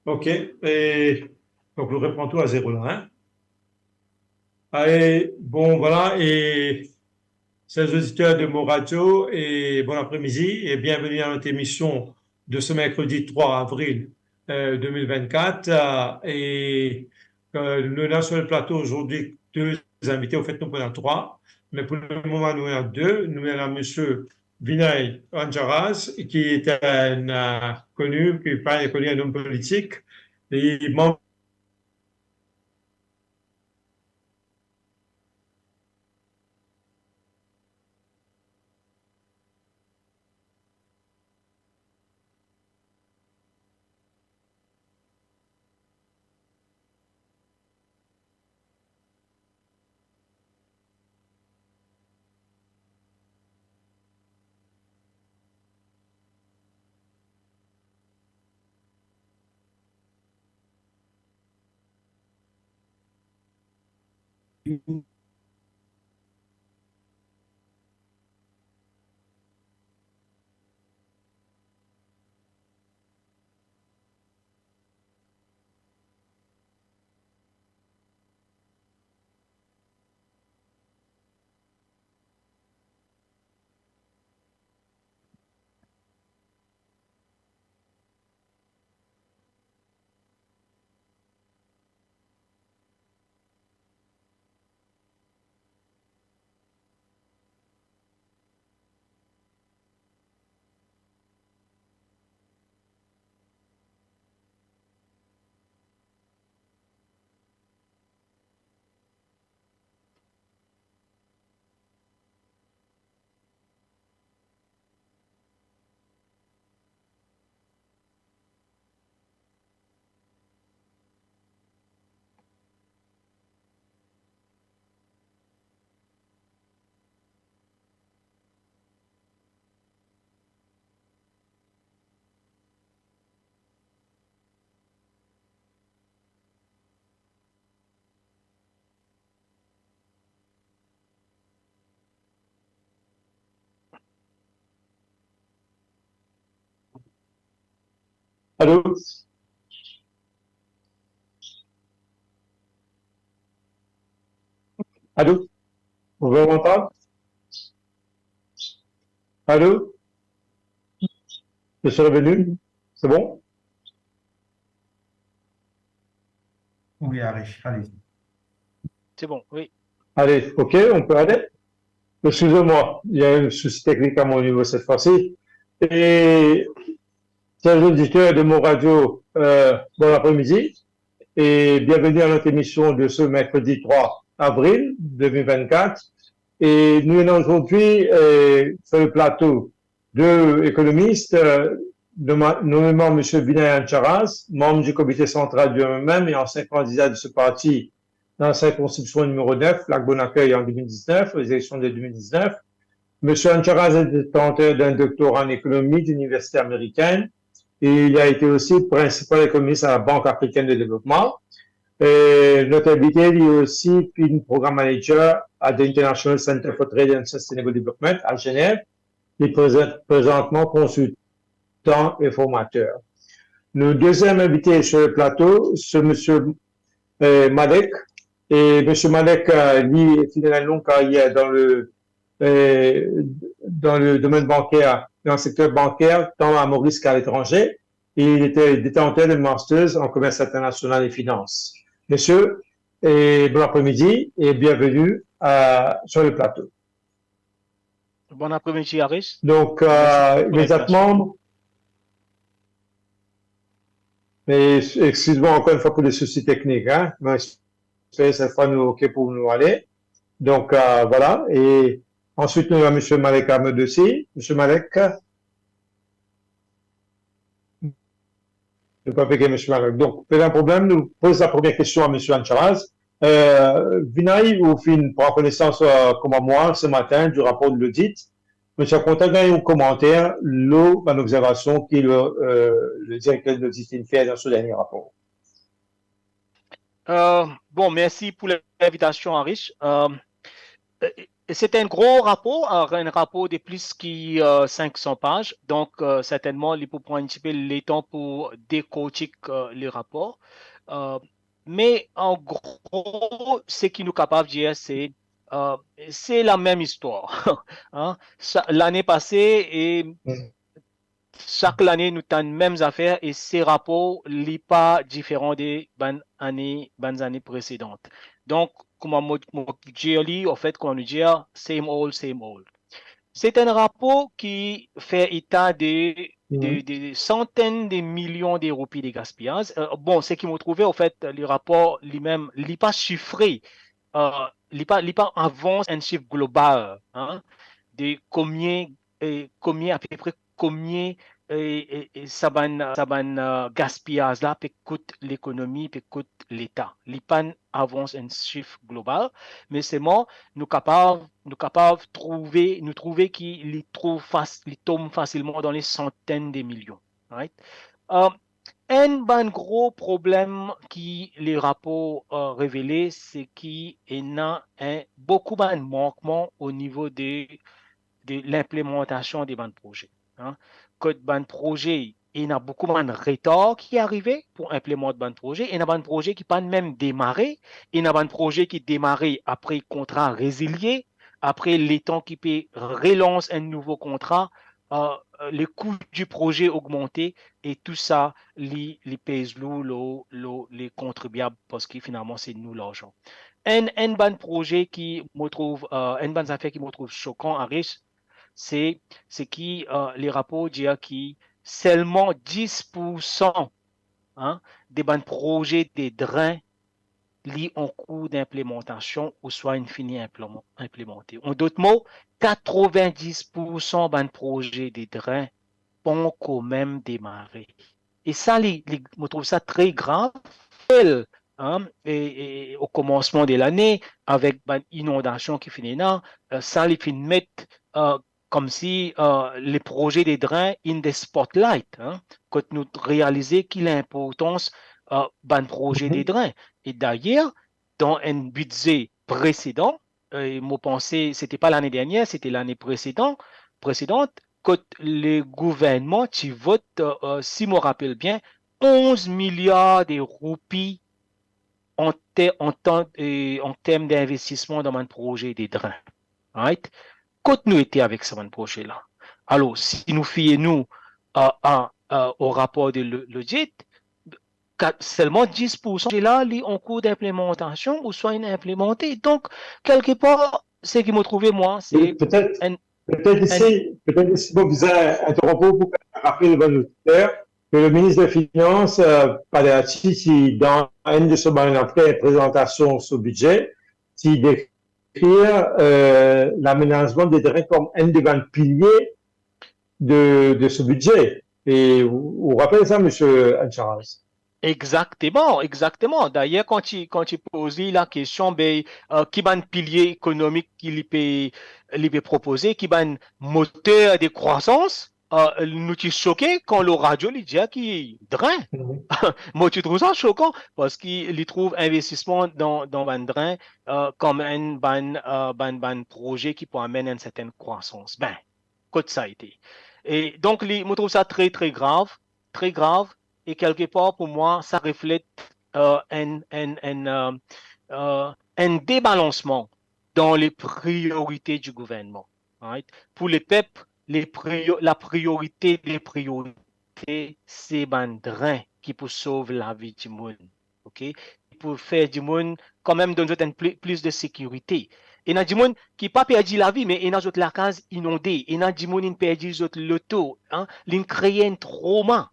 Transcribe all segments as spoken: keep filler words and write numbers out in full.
Ok, e donk nou repran tou a zero la, hein? Allez, bon, voilà, et chers auditeurs de Mo Radio, et bon après-midi, et bienvenue à notre émission de ce mercredi trois avril, euh, deux mille vingt-quatre. Euh, et, euh, nous avons sur le plateau aujourd'hui deux invités, au fait, nous prenons trois, mais pour le moment, nous en avons deux. Nous avons monsieur Vinay Hancharaz, qui est un, euh, connu, qui est pas connu, un homme politique, et membre Allô? Allô? Vous pouvez m'entendre? Allô? Je suis revenu. C'est bon? Oui, Arish, allez. C'est bon, oui. Allez, ok, on peut aller. Excusez-moi, il y a un souci technique à mon niveau cette fois-ci. Et chers auditeurs de Mo Radio, euh, bon après-midi et bienvenue à notre émission de ce mercredi trois avril deux mille vingt-quatre. Et nous avons aujourd'hui, euh, sur le plateau deux économistes, euh, noma-, nommément monsieur Vinay Hancharaz, membre du comité central du M M M et ancien candidat de ce parti dans la circonscription numéro neuf, Lac Bon Accueil en deux mille dix-neuf, aux élections de deux mille dix-neuf. Monsieur Hancharaz est détenteur d'un doctorat en économie de l'université américaine et il a été aussi principal économiste à la Banque africaine de développement. Et notre invité, lui aussi, est programme manager à l'International Center for Trade and Sustainable Development à Genève. Li prezant-, prezantman konsiltan e formater. Nou deziem invite sur le plateau, se monsieur, euh, Malek. E monsieur Malek, euh, li, li ena enn long kariyer dan le, euh, dan le domenn banker, dan le sekter banker, tan a Moris k'aletranze. E li ete detanter de Masters en Commerce International et Finance. Monsieur, e bon après-midi et bienvenue, euh, sur le plateau. Bon après-midi, Arish. Donc, euh, merci pour l'invitation. Immédiatement, mais excuse-moi encore une fois pour les soucis techniques, hein, mais cette fois, nous, ok pour nous aller. Donc, euh, voilà. Et ensuite, nous avons monsieur Malek Ahmed aussi. Monsieur Malek. Nou pa pe gagn Monsieur Malek. Donk, pena problem, nou poz la premie kestion a Monsieur Hancharaz. Euh, Vinay, ou finn pran konesans, euh, kouma mwa, se matin, di rapor de lodit. Mo ti a kontan gagn ou komanter lor bann obzervasion ki le, euh, le direkter de lodit finn fer dan so dernie rapor. Euh, bon, mersi pou linvitasion, Arish. Euh, euh, C'est un gros rapport, euh, un rapport de plus que, euh, cinq cents pages. Donc, euh, certainement, li pou pran un petit peu le temps pour décortiquer, euh, le rapport. Euh, mais en gros, ce qui nous capable dire, c'est, euh, c'est la même histoire. Hein? Sa-, l'année passée, et sak lane nou tann mem zafer e se rapor li pa diferan de bann ane, bann zane presedan. Donk, kouma mo, mo dir li, anfet, kouma nou dir, same old, same old. C'est un rapport qui fait état de, de, de centaines de millions de roupies de gaspillage. Euh, bon, ce qui m'a trouvé, en fait, le rapport lui-même, li pa chiffré, euh, li pa, li pa avans un chiffre global, hein, de combien, euh, combien à peu près combien, e, e, e sa bann, sa bann, euh, gaspiyaz la pe kout lekonomi, pe kout Leta. Li pa'nn avans enn sif global, me selman nou kapav, nou kapav trouve, nou trouve ki li trouv fas-, li tom fasilman dan les centaines de millions, right? Euh, enn bann gro problem ki le rapor, euh, revele, se ki ena enn, boukou bann mankman o nivo de, de linplemantasion de bann proze. Hein? Kot bann proze, ena boukou bann retar ki arive pou inplemant bann proze, ena bann proze ki pa'nn mem demare, ena bann proze ki demare apre kontra rezilie, apre letan ki pe relans enn nouvo kontra, euh, le kou di proze ogmante e tou sa, li, li pez lour lor, lor le kontribiab, parski finalman se nou larzan. Enn, enn bann proze ki mo trouv, euh, enn bann zafer ki mo trouv sokan, Aris, se, se ki, euh, le rapor dir ki selman dis poursan, hein, de bann proze de dren li an kour dinplemantasion ouswa inn fini inpleman-, inplemante. An dot mo, katrovin-dis poursan bann proze de dren pankor mem demare. E sa, li, li, mo trouv sa tre grav. Hein, e, e, o komansman de lane, avek bann inondasion ki finn ena, euh, sa li finn met, euh, koumsi, euh, le proze de dren in the spotlight, hein, kot nou realize ki linportans, euh, bann proze de dren. E dayer, dan enn bidze presedan, e mo panse, se ti pa lane dernier, se ti lane presedan, presedan, kot le gouvernman ti vot, euh, euh, si mo rapel bien, onz miliar de roupi an ter-, an tan-, e, an term dinvestisman dan bann proze de dren. Right? Kot nou ete avek sa bann proze la? Alor, si nou fie nou a, a, a, o rapor de lo-, lodit, ka-, selman dis poursan de la, li an kour dinplemantasion ouswa inn inplemante. Donk, kelkepar, seki mo trouve, mwa, se... Petet, enn, petet enn isi, petet isi, mo bizin interonp ou pou rapel bann oditer ke le minis de Finans, euh, Paderci, ti dan enn de so bann prezantasion so bidze, ti dekrir, euh, lamenazman de dren kom enn de bann pilie de, de so bidze. E ou, ou rapel sa, misie Anne-Charles? Exactement, exactement. Dayer, kan ti, kan ti poz li lakestion, be, euh, ki bann pilie ekonomik ki li pe, li pe propoze, ki bann moter de krwasans, euh, nou ti soke kan lor radio li dir ki dren. Mo ti trouv sa sokan, parski li trouv investisman dan, dan bann dren, euh, kom enn bann, euh, bann, bann proze ki pou amenn enn sertenn krwasans. Be, kot sa ete? E donk, li, mo trouv sa tre, tre grav, tre grav, e kelkepar, pou mwa, sa reflet, euh, enn, enn, enn, euh, euh, enn debalansman dan le priorite di gouvernman, right? Pou lepep, le prio-, la priorite de priorite, se bann dren ki pou sov lavi dimoun. Ok? Pou fer dimoun kanmem donn zot enn pli-, plis de sekirite. Ena dimoun ki pa perdi lavi, me ena zot lakaz inonde, ena dimoun inn perdi zot loto, hein, linn kree enn troma,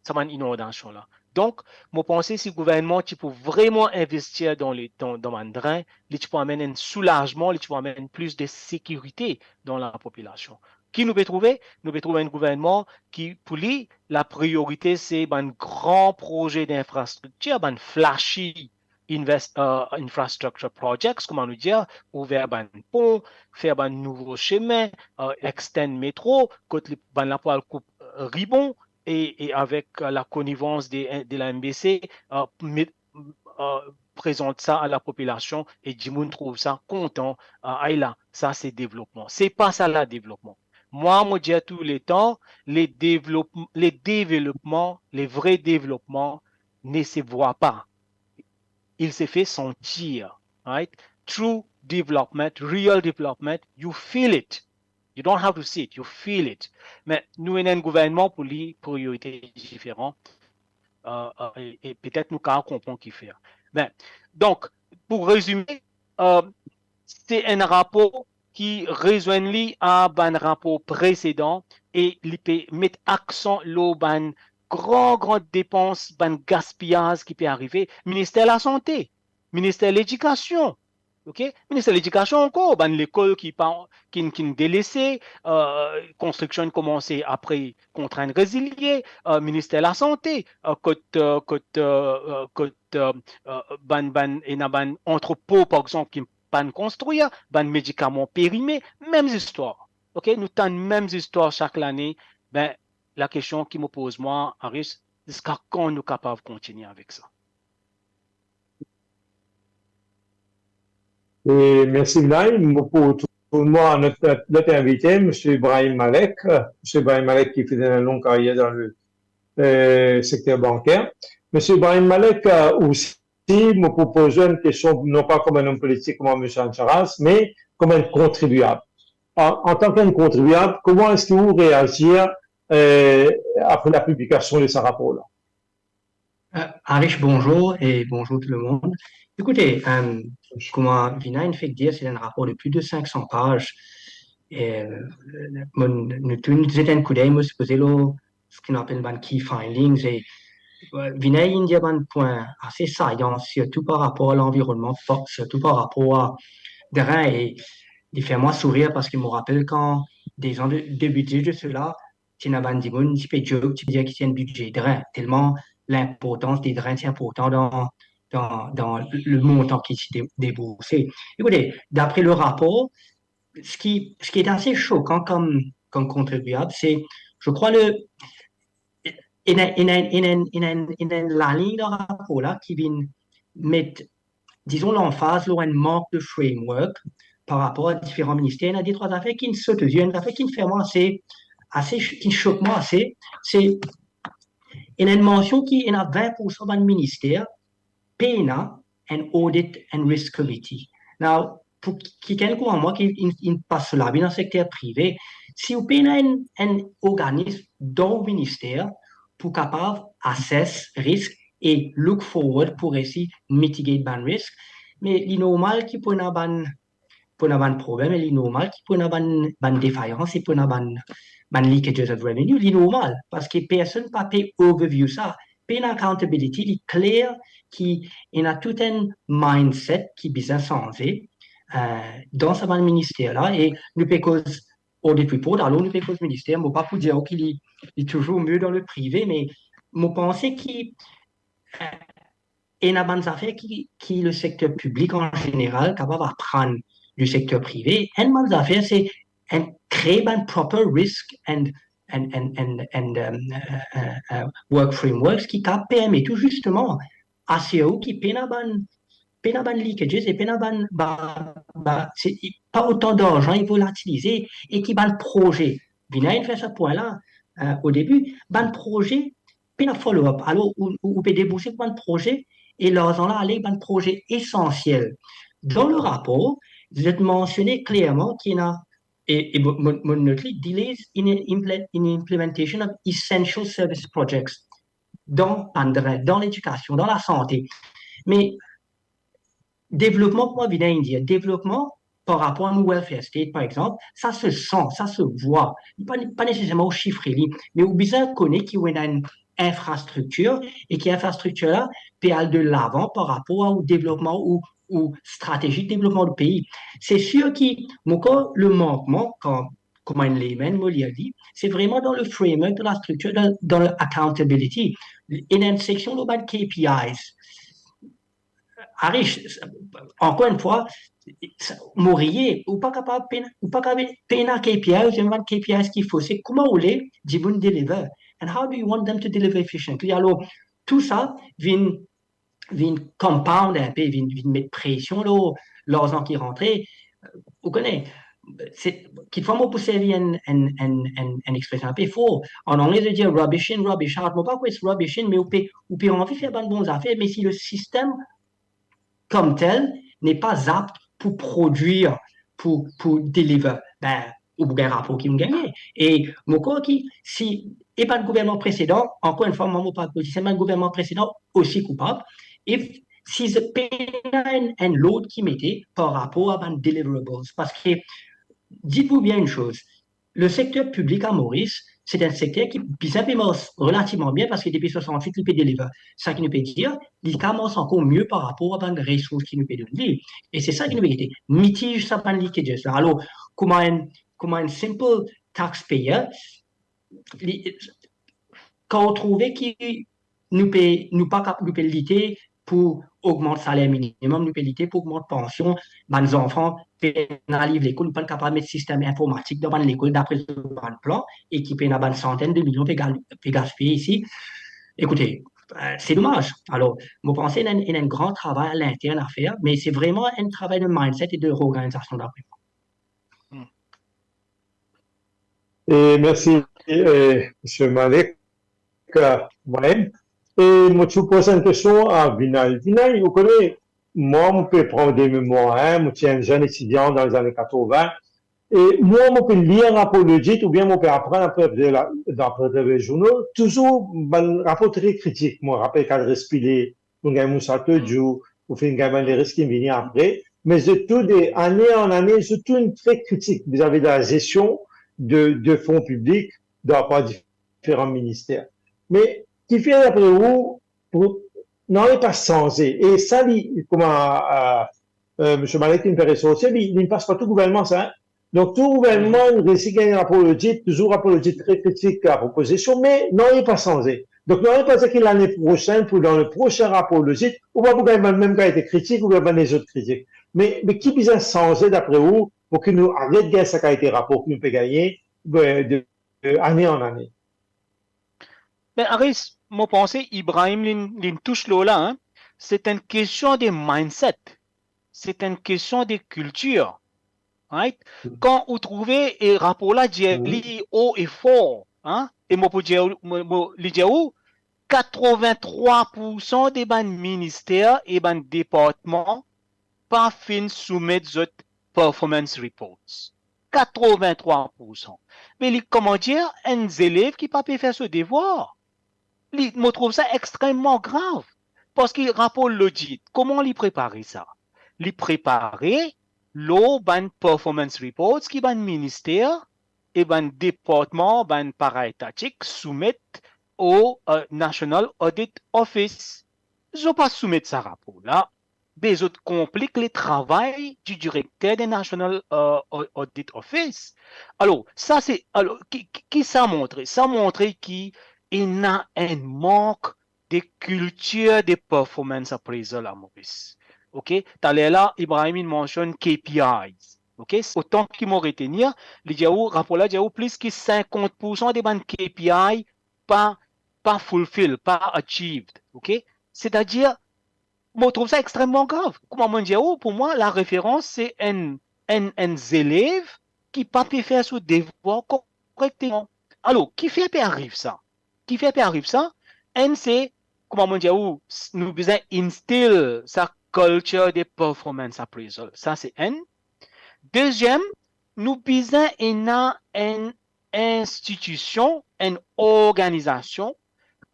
sa bann inondasion la. Donk, mo panse si gouvernman ti pou vreman investir dan le, dan, dan bann dren, li ti pou amenn enn soulazman, li ti pou amenn plis de sekirite dan lapopilasion. Ki nou pe trouve? Nou pe trouve enn gouvernman ki, pou li, la priorite se bann gran proze dinfrastriktir, bann flashy invest-, euh, infrastructure projects, kouma nou dir, ouver bann pon, fer bann nouvo sime, euh, extend metro, kot li, bann la pou al koup, euh, ribon, e, e avek, euh, la konivans de, de la M B C, euh, met, euh, prezant sa a lapopilasion e dimoun trouv sa kontan, ah, ay la, sa se devlopman. Se pa sa la devlopman. Mwa, mo dir tou letan, le devlop-, le developman, le vre devlopman ne se vwa pa. Il se fait sentir, right? True development, real development, you feel it. You don't have to see it, you feel it. Me nou ena enn gouvernman pou li priorite diferan. Euh, euh, e, e petet nou kapav konpran kifer. Be, donk, pou rezime, euh, se enn rapor ki rezwenn li a bann rapor presedan e li pe met aksan lor bann gran, gran depans, bann gaspiyaz ki pe arive. Minister Lasante, Minister Ledikasion, ok? Minister Ledikasion ankor, bann lekol ki pa, ki, ki delese, euh, konstriksion komanse apre kontrint rezilie, euh, Minister Lasante, euh, kot, euh, kot, euh, euh, kot, euh, euh, bann, bann, ena bann antrepo, par exanp, ki pa'nn konstrir, bann medikaman perime, mem zistwar. Ok, nou tann mem zistwar sak lane. Be, lakestion ki mo poz mwa, Aris, ziska kan nou kapav kontigne avek sa? E mersi Vinay. Mo pou tourn mwa a not, lot, lot invite, Msye Ibrahim Malek. Msye Ibrahim Malek ki finn ena long karyer dan le, euh, sekter banker. Msye Ibrahim Malek, euh, osi, mo pou poz ou enn kestion, non pa kouma enn om politik, kouma Msye Ancharas, me kouma enn kontribiab. An, antan ki enn kontribiab, kouma eski ou reazir, euh, apre lapiblikasion de sa rapor la? Euh, Arish, bonzour e bonzour tou lemonn. Ekoute, euh, kouma Vinay fek dir, se enn rapor de plis de sink san paz. E, euh, mo, nou tou nou zet enn koudey, mo sipoze, lor seki nou apel bann key findings. E, euh, Vinay inn dir bann pwin ase sayan, sirtou par rapor a lanvironnman, par, sirtou par rapor a drin. E li fer mwa sourir parski mo rapel kan, dez an de, de bidze de sela, ti ena bann dimoun ti pe joke, ti pe dir ki ti enn bidze drin, telman linportans de drin ti inportan dan, dan, dan le montan ki ti de, debourse. Ekoute, dapre le rapor, seki, seki ete ase sokan kom, kom kontribiab, se, je crois, le, ena, ena, ena, ena, ena enn laliny dan rapor la ki vinn met, dizon, lanfaz lor enn mank de framework par rapor a diferan minister. Ena de trwa zafer ki'nn sot ozie, enn zafer ki'nn fer mwa ase, ase, ki'nn sok mwa ase, se ena enn mansion ki ena vin poursan bann minister pena enn audit and risk committee. Now, pou ki, kikenn kouma mwa ki inn, inn pas so lavi dan sekter prive, si ou pena enn, enn organism dan ou minister pou kapav assess risk e look forward pou resi mitigate bann risk, me li normal ki pou ena bann, pou ena bann problem, e li normal ki pou ena bann, bann defayans, e pou ena bann, bann leakages of revenue, li normal, parski personn pa pe overview sa. Pena accountability, li kler ki ena tou enn mindset ki bizin sanze, euh, dan sa bann minister la, e nou pe koz audit report, alor nou pe koz minister, mo pa pou dir ki li, li touzour mie dan le prive, me mo panse ki, euh, ena bann zafer ki, ki le sekter piblik an zeneral kapav aprann di sekter prive. Enn bann zafer se enn, kree bann proper risk and, and, and, and, and, um, uh, uh, uh, work frameworks ki kapav permet ou zisteman asir ou ki pena bann, pena bann leakages e pena bann, ba, ba, se, pa otan larzan volatil e ki bann proze, Vinay inn fer sa pwin la, euh, o debi, bann proze pena follow up. Alor, ou, ou, ou pe debourse pou bann proze e larzan la ale bann proze esansiel. Dan le rapor, zot mansione klerman ki ena, e, e mo, mo, mo not li, delays in, imple-, in implementation of essential service projects dan bann drin, dan ledikasion, dan lasante. Me devlopman, kouma Vinay inn dir, devlopman par rapor a nou welfare state, par exanp, sa se san, sa se vwa. Li pa, pa neseserman ou sifre li, me ou bizin kone ki ou ena enn infrastriktir e ki infrastriktir la pe al de lavan par rapor a ou devlopman ou, ou stratezi devlopman ou pei. Se sir ki, mo krwar, le mankman, kan, kouma enn layman, mo lir li, se vreman dan le framework de la striktir, dan, dan le accountability. Ena enn seksion lor bann K P Is. Arish, ankor enn fwa, sa, mo riye, ou pa kapav pena, ou pa kapav pena K P I, ou zame bann K P Is ki fo, se kouma ou le dimoun deliver, and how do you want them to deliver efficiently? Alor, tou sa vinn, vinn compound inpe, vinn, vinn met presion lor larzan ki rantre. Ou kone, se, kitfwa mo pou servi enn, enn, enn, enn, enn expresion inpe for. An angle, zot dir rubbish in, rubbish out. Mo pa krwar se rubbish in, me ou pe, ou pe anvi fer bann bon zafer, me si le sistem comme tel n'est pas apte pour produire, pour, pour deliver, ben, ou pou gagn rapor ki ou gagne. E mo krwar ki si, e bann gouvernman presedan, ankor enn fwa, mwa, mo pa politisien, bann gouvernman presedan osi koupab. E si zot pena enn, enn lord ki mete par rapor a bann deliverables, parski, dites-vous bien une chose, le secteur public à Maurice, c'est un secteur ki bizin pe mars relativman bien, parski depi swasant-wit, li pe deliver. Sa ki nou pe dir, li kapav mars ankor mie par rapor a bann resours ki nou pe donn li. E se sa ki nou pe gete, mitiz sa bann leakages la. Alor, kouma enn, kouma enn simple taxpayer, li, kan ou trouve ki nou pe, nou pa kap-, nou pe lite pou ogmant saler minimum, nou pe lite pou ogmant pansion, bann zanfan pena al lekol, nou pa kapav met sistem informatik dan bann lekol dapre bann plan, e ki pena bann santenn de milion pe gal-, pe gaspiye isi. Ekoute, eh, se domaz. Alor, mo panse ena enn, ena enn gran travay a lintern a fer, me se vreman enn travay de mindset e de reorganizasion dapre mwa. E mersi, eh, Misie Malek, eh, Ibrahim. E mo ti pou poz enn kestion a Vinay. Vinay, ou kone, mwa, mo pe pran de memwar, hein, mo ti enn zenn etidian dan lezane katrovin. E mwa, mo pe lir rapor lodit, oubien mo pe aprann apre, apre la, apre, apre zournal, touzour bann rapor tre kritik. Mo rapel kad Respiler, ou gagn Moussa Todiou, ou finn gagn bann leres ki vini apre. Me zot tou de, ane an ane, zot tou inn tre kritik vizavi de la zestion de, de fon piblik dan par diferan minister. Me kifer, dapre ou, pou, nanye pa sanze? E sa, li, kouma, eh, eh, Misie Malek inn fer resorti, li, li pas par tou gouvernman, sa, hein? Donk, tou gouvernman inn resi gagn rapor lodit, touzour rapor lodit tre kritik a propos zestion, me nanye pa sanze. Donk, nanye pa dir ki lane prosenn, pou dan le prosin rapor lodit, ou pa pou gagn bann mem kalite kritik, ou gagn bann lezot kritik. Me, me ki bizin sanze, dapre ou, pou ki nou aret gagn sa kalite rapor ki nou pe gagne, eh, de, de ane an ane? Me Aris, mo panse Ibrahim linn, linn tous lor la, hein. Se enn kestion de mindset. Se enn kestion de kiltir. Right? Kan ou trouve, e rapor la dir li o e for, hein? E mo pou dir, mo, mo, li dir ou, katrovin-trwa poursan de bann minister e bann departman pa finn soumet zot performance reports. Katrovin-trwa poursan. Me li, kouma dir, enn zelev ki pa pe fer so devwar. Li, mo trouv sa extrememan grav. Parski rapor lodit, kouma li prepare sa? Li prepare lor bann performance reports ki bann minister e bann departman, bann paraetatik soumet o, eh, National Audit Office. Zot pa soumet sa rapor la, be zot konplik letravay di direkter de National, eh, Au-, Audit Office. Alor, sa se, alor, ki, ki, ki sa montre? Sa montre ki ena enn mank de kiltir de performance appraisal a Moris. Ok? Taler la, Ibrahim inn mansionn K P Is. Ok? Otan ki mo retenir, li dir ou, rapor la dir ou plis ki sinkant poursan de bann K P I pa, pa fulfill, pa achieved. Ok? Setadir, mo trouv sa extrememan grav. Kouma mo dir ou, pou mwa, lareferans se enn, enn, enn zelev ki pa pe fer so devwar korekteman. Alor, kifer pe ariv sa? Kifer pe ariv sa? Enn se, kouma mo dir ou, s-, nou bizin instill sa culture de performance appraisal. Sa se enn. Deziem, nou bizin ena enn institision, enn organizasion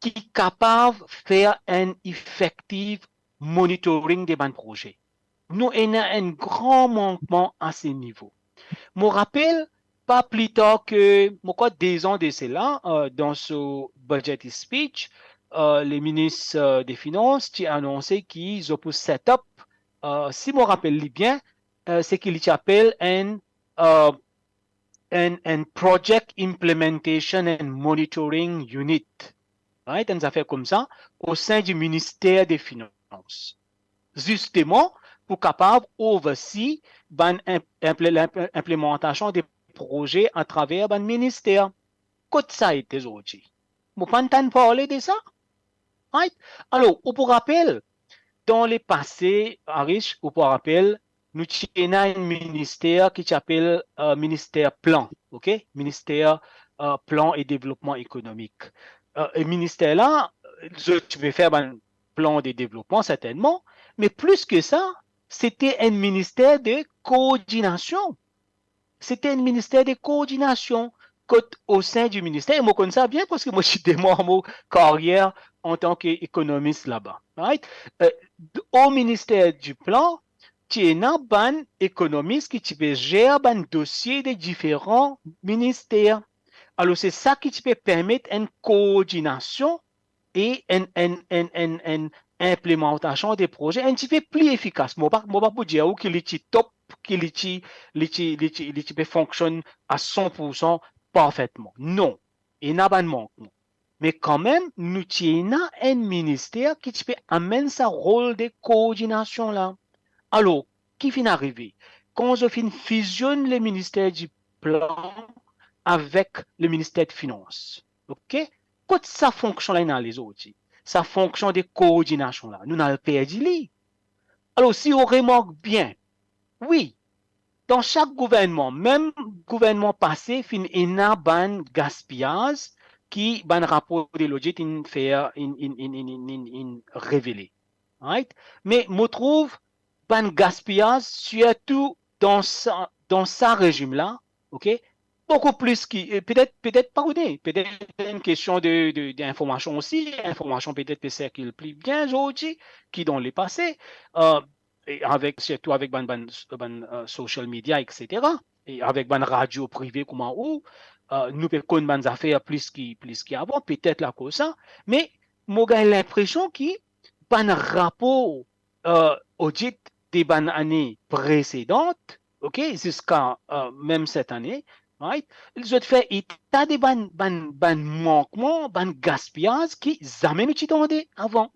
ki kapav fer enn effective monitoring de bann proze. Nou ena enn gran mankman a se nivo. Mo rapel, pa pli tar ke, mo krwar, de zan de sela, eh, dan so budget speech, eh, le minis, eh, de finans ti anonse ki zot pou set up, eh, si mo rapel li bien, eh, seki li ti apel enn, eh, enn, enn Project Implementation and Monitoring Unit. Right? Enn zafer koumsa, o sein di Minister de Finans. Zisteman, pou kapav oversee bann inp-, inple-, inp-, inplemantasion de proze atraver bann minister. Kot sa ete zordi? Mo pa'nn tann parle de sa. Right? Alor, ou pou rapel, dan lepase, Arish, ou pou rapel, nou ti ena enn minister ki ti apel, eh, minister plan, ok? Minister, eh, plan e devlopman ekonomik. Eh, e minister la, zot ti pe fer bann plan de devlopman, sertennman, me plis ki sa, se ti enn minister de koordinasion. Se ti enn minister de koordinasion, kot o sein di minister, e mo konn sa bien parski mo ti demar mo karyer antan ki ekonomis laba, right? Eh, o minister di plan, ti ena bann ekonomis ki ti pe zer bann dosie de diferan minister. Alor, se sa ki ti pe permet enn koordinasion e enn, enn, enn, enn, enn inplimantasion de proze enn tipe pli efikas. Mo pa, mo pa pou dir ou ki li ti top, ki li ti, li ti, li ti, li ti pe fonksionn a san pou san parfetman. Non, ena bann mankman. Me kanmem, nou ti ena enn minister ki ti pe amenn sa rol de koordinasion la. Alor, ki finn arive? Kan zot finn fizionn le minister di plan avek le minister de finans, ok? Kot sa fonksion la inn ale zordi? Sa fonksion de koordinasion la, nou'nn al perdi li. Alor, si ou remark bien, wi, dan sak gouvernman, mem gouvernman pase, finn ena bann gaspiyaz ki bann rapor de lodit inn fer, inn, inn, inn revele. Right? Me mo trouv bann gaspiyaz, sirtou dan sa, dan sa rezim la, ok? Boukou plis ki, eh, petet, petet pa ou ne, petet enn kestion de, de, de informasion osi, informasion petet pe sirkil pli bien zordi ki dan lepase, eh, e avek, sirtou avek bann, bann, bann, eh, social media, et cetera, e avek bann radio prive kouma ou, eh, nou pe konn bann zafer plis ki, plis ki avan, petet lakoz sa, me mo gagn linpresion ki bann rapor, eh, odit de bann ane presedan, ok, ziska, eh, mem set ane, right? Zot fer eta de bann, bann, bann mankman, bann gaspiyaz ki zame nou ti tande avan.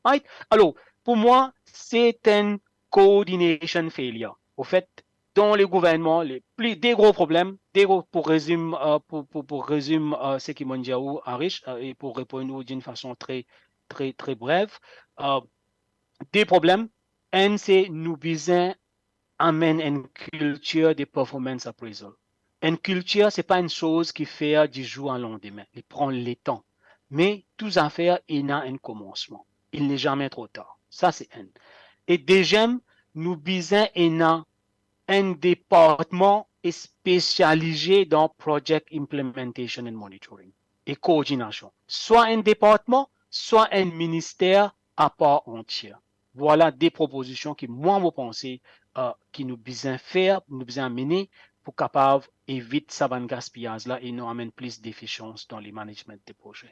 Right? Alor, pou mwa, se enn coordination failure. Anfet, dan le gouvernman, le pli, de gro problem, de gro, pou rezim, eh, pou, pou, pou rezim, eh, seki mo'nn dir ou, Arish, eh, e pou reponn ou d'une façon très, très, très brève, eh, de problem. Enn, se nou bizin amenn enn kiltir de performance appraisal. Enn kiltir, se pa enn soz ki fer di zour a landemin, li pran letan. Me tou zafer ena enn komansman. Il n'est jamais trop tard. Sa se enn. E deziem, nou bizin ena enn departman spesialize dan project implementation and monitoring e koordinasion. Swa enn departman, swa enn minister apar antie. Vwala de propozision ki mwa mo panse, eh, ki nou bizin fer, nou bizin amene pou kapav evit sa bann gaspiyaz la e nou amenn plis defisians dan le management de proze.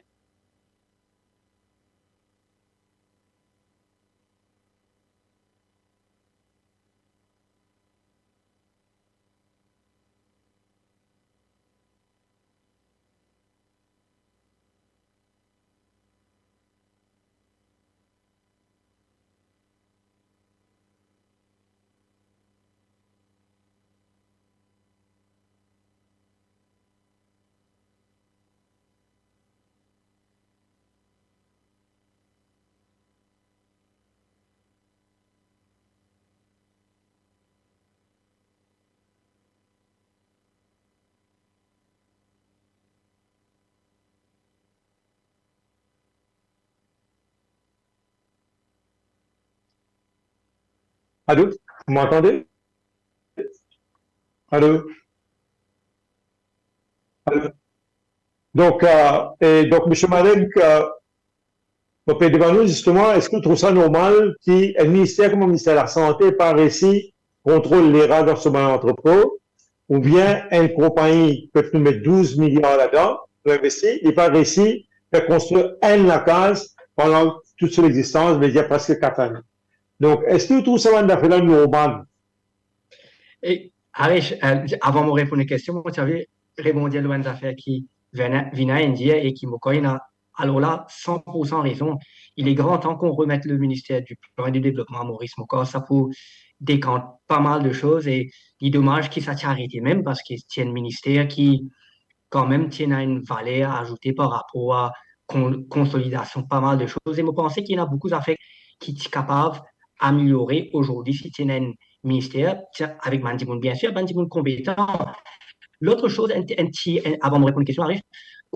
Allô, vous m'entendez? Allô? Allô? Donc, euh, et donc, monsieur Malek, euh, mo pe demann ou zisteman, eski ou trouv sa normal ki enn minister kouma minister lasante pa resi kontrol leral dan so bann antrepo, oubien enn konpagni kot nou met douz miliar ladan pou investi, li pa resi fer konstrir enn lakaz pandan tou so lexistans, vedir preske kat ane. Donk, eski ou trouv sa bann zafer la normal? E, Arish, eh, avan mo reponn kestion, mo ti anvi rebondi lor enn zafer ki Vina, Vina inn dir e ki mo krwar ena, alor la, san pou san rezon. Il est grand temps qu'on remette le ministère du Plan et du Développement à Maurice. Mo krwar sa pou dekant pa mal de soz e li domaz ki sa ti arete mem, parski ti enn minister ki kanmem ti ena enn valer azoute par rapor a kon-, konsolidasion pa mal de soz. E mo panse ki ena boukou zafer ki ti kapav ameliore ozordi si ti ena enn minister, ti, avek bann dimoun, bien sir, bann dimoun konpetan. Lot soz, enn, enn ti, enn, avan mo reponn kestion, Arif,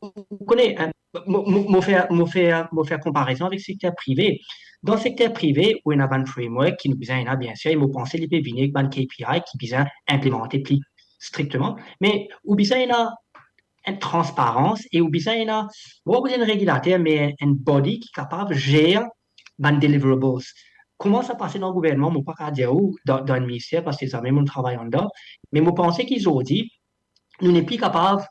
ou kone, eh, mo, mo, mo fer, mo fer, mo fer konparezon avek sekter prive. Dan sekter prive, ou ena bann framework ki nou bizin ena, bien sir, e mo panse li pe vini ek bann K P I ki bizin inplimante pli strikteman. Me ou bizin ena enn transparans e ou bizin ena, mo pa pou dir enn regilater, me enn body ki kapav zer bann deliverables. Kouma sa pase dan gouvernman, mo pa kapav dir ou dan, dan enn minister, parski zame mo travay andan, me mo panse ki zordi, nou nepli kapav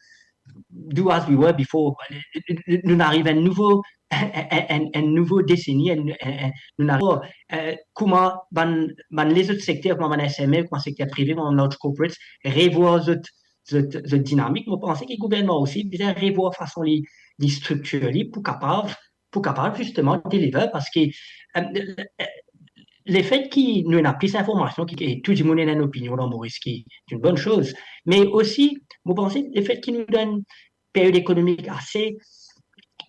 do as we were before. Nou, nou, nou ariv enn nouvo, enn, enn, enn nouvo deseni, enn, enn, enn, nou ariv, eh, kouma bann, bann lezot sekter, kouma bann S M E, kouma sekter prive, kouma large corporates, revwar zot, zot, zot dinamik. Mo panse ki gouvernman osi bizin revwar fason li, li striktir li pou kapav, pou kapav zisteman deliver, parski, eh, lefet ki nou ena plis informasion, ki, ki tou dimoun ena enn opinion dan Moris, ki enn bonn soz, me osi, mo panse, lefet ki nou dan enn period ekonomik ase,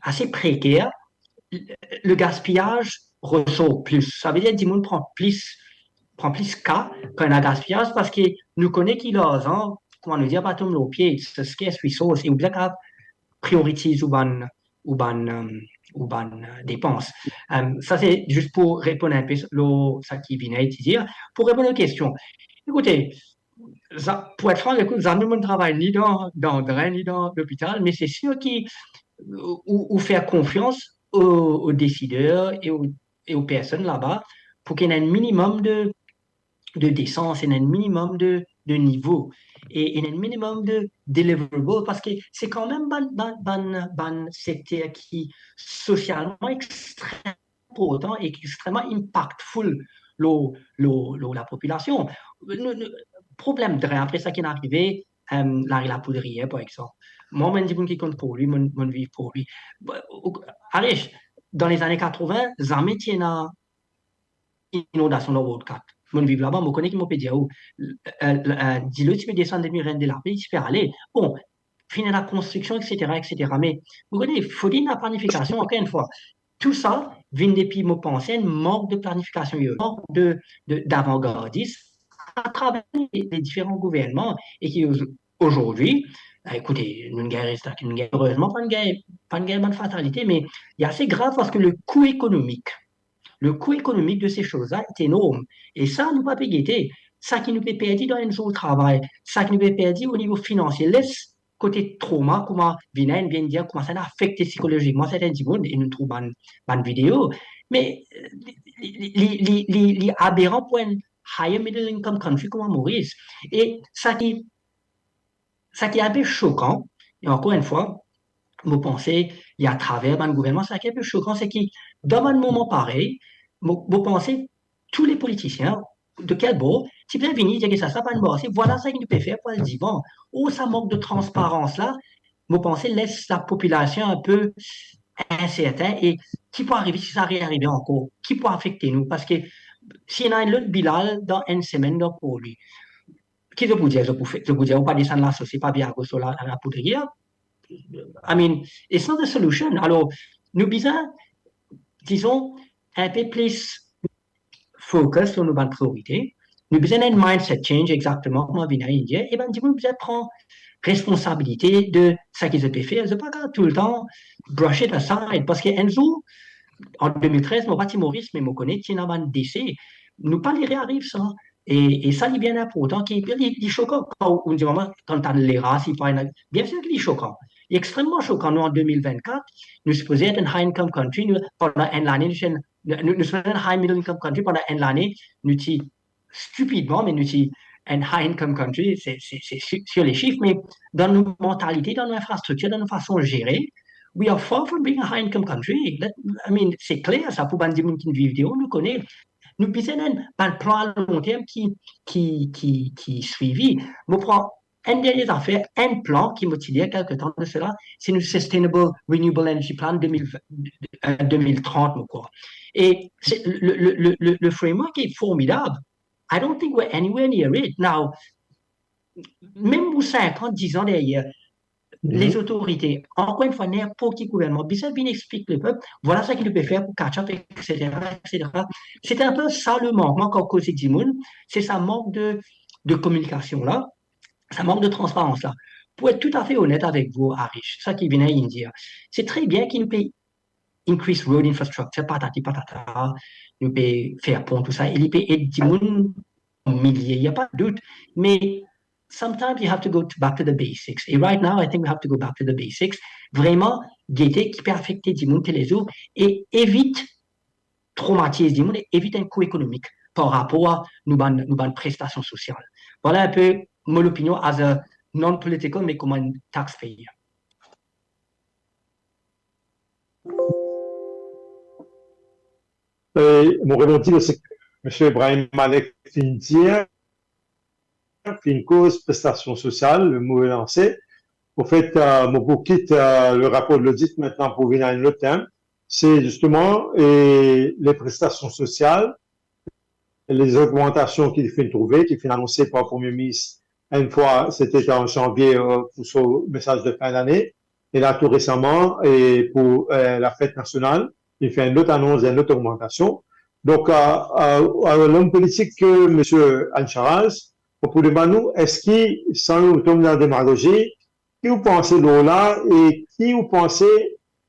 ase preker, le gaspiyaz resor plis. Savedir dimoun pran plis, pran plis ka kan ena gaspiyaz, parski nou kone ki larzan, kouma nou dir, pa tom lor pie, it's a scarce resource, e ou bizin kapav prioritiz ou bann, ou bann, eh, ou bann, eh, depans. Eh, sa se zis pou reponn enpe lor sa ki Vinay ti dir. Pou reponn lor kestion, ekoute, za-, pou et fran, ekout, zame mo travay ni dan, dan drin, ni dan lopital, me se sir ki ou, ou fer konfians o, o desider e o, e o personn laba pou ki ena enn minimum de, de desans, ena enn minimum de, de nivo, e ena enn minimum de deliverable, parski se kanmem bann, bann, bann, bann sekter ki sosialman extrem inportan e extreman impactful lor, lor, lor lapopilasion. Nou, nou, problem drin, apre sa ki inn arive, eh, Lari Lapoudrier, par exanp. Mwa, mo enn dimoun ki konn Porlwi, mo, mo viv Porlwi. Arish, dan lezane katrovin, zame ti ena inondasion dan Ward Kat. Mo viv laba, mo kone ki mo pe dir ou, eh, eh, dilo ti pe desann depi rinn de lapli, ti pe ale. Bon, finn ena konstriksion, et cetera, et cetera. Me, ou kone, fode ena planifikasion, ankor enn fwa. Tou sa vinn depi, mo panse, enn mank de planifikasion, mank de, de, davangardis atraver le, le diferan gouvernman e ki oz-, ozordi, eh, ekoute, nou gagn rezilta ki nou gagn. Erezman, pa gagn, pa gagn bann fatalite, me li ase grav parski le kou ekonomik, le kou ekonomik de se soz la est énorme. E sa, nou pa pe gete. Sa ki nou pe perdi dan enn zour travay, sa ki nou pe perdi o nivo finansie, les kote trauma, kouma Vinay vinn dir, kouma sa inn afekte psikolozikman sertin dimoun, e nou trouv bann, bann video. Me, eh, li, li aberan pou enn higher middle income country kouma Moris. E sa ki, sa ki enpe sokan, e ankor enn fwa, mo panse, li atraver bann gouvernman, sa ki enpe sokan, se ki dan bann moman parey, mo, mo panse tou le politisien, de kel bor, ti bizin vini, dir ki sa, sa pa marse, vwala sa ki nou pe fer pou al divan. Or, sa mank de transparans la, mo panse, les lapopilasion enpe insertin, e ki pou arive si sa rearive ankor? Ki pou afekte nou? Parski si ena enn lot Bilal dan enn semenn dan Porlwi, ki zot pou dir? Zot pou fer, zot pou dir, ou pa desann lasose, pa vinn agos lor la, Lapoudrier. I mean, it's not a solution. Alor, nou bizin, dizon, enpe plis focus lor nou bann priorite. Nou bizin enn mindset change, exakteman kouma Vinay inn dir, e bann dimoun bizin pran responsabilite de sa ki zot pe fer. Zot pa kapav toultan brush it aside, parski enn zour, an de mil trez, mo pa ti Moris, me mo kone ti ena bann dese. Nou pa le reariv sa. E, e sa, li bien inportan, ki, li, li sokan kan ou dir mwa, kan tann lera, si pa ena, bien sir ki li sokan. Li extreman sokan. Nou, an de mil vennkat, nou sipoze et enn high income country, nou, pandan enn lane, nou ti enn, nou, nou sipoze et enn high middle income country, pandan enn lane, nou ti, stupidman, me nou ti enn high income country, se, se, se sir, sir le sif, me dan nou mantalite, dan nou infrastriktir, dan nou fason zere, we are far from being a high income country. Let, I mean, se kler sa, pou bann dimoun ki viv deor, nou kone. Nou bizin enn, bann plan a long term ki, ki, ki, ki swivi. Mo pran enn dernie zafer, enn plan ki mo ti lir kelke tan de sela, se nou Sustainable Renewable Energy Plan de mil, eh, de mil trant, mo krwar. E se, le, le, le, le, le framework est formidable. I don't think we're anywhere near it. Now, mem pou sink an, diz an deryer, Mhm. Lezotorite, ankor enn fwa, ninport ki gouvernman, bizin vinn explik lepep, vwala seki nou pe fer pou catch up, et cetera, et cetera. Se enn pe sa le mankman kan koze dimoun, se sa mank de, de kominikasion la, sa mank de transparans la. Pou et toutafe onet avek vou, Arish, seki vinn dir, se tre bien ki nou pe increase road infrastructure, patati patata, nou pe fer pon, tou sa, e li pe ed dimoun an milie, napa dout. Me sometimes you have to go to, back to the basics. E right now, I think we have to go back to the basics. Vreman gete ki pe afekte dimoun toulezour e evit tromatiz dimoun e evit enn kou ekonomik par rapor a nou bann, nou bann prestasion sosial. Vwala enn pe mo lopinion as a non-political, me kouma enn taxpayer. E mo rebondi lor seki Misie Ibrahim Malek finn dir, finn koz prestasion sosial, le mo lanse. Anfet, eh, mo pou kit, eh, le rapor de lodit aster pou vinn a enn lot tem. Se zisteman, eh, le prestasion sosial, lezogmantasion ki finn trouve, ki finn anonse par Premie Minis enn fwa, sete an zanvie, eh, pou so mesaz de fin dane. E la, tou resaman, e pou, eh, lafet nasional, li fer enn lot anons, enn lot ogmantasion. Donk, eh, eh, eh, lom politik, eh, Misie Ancharaz, mo pou demann ou, eski, san nou tonbe dan demagozi, ki ou panse lor la e ki ou panse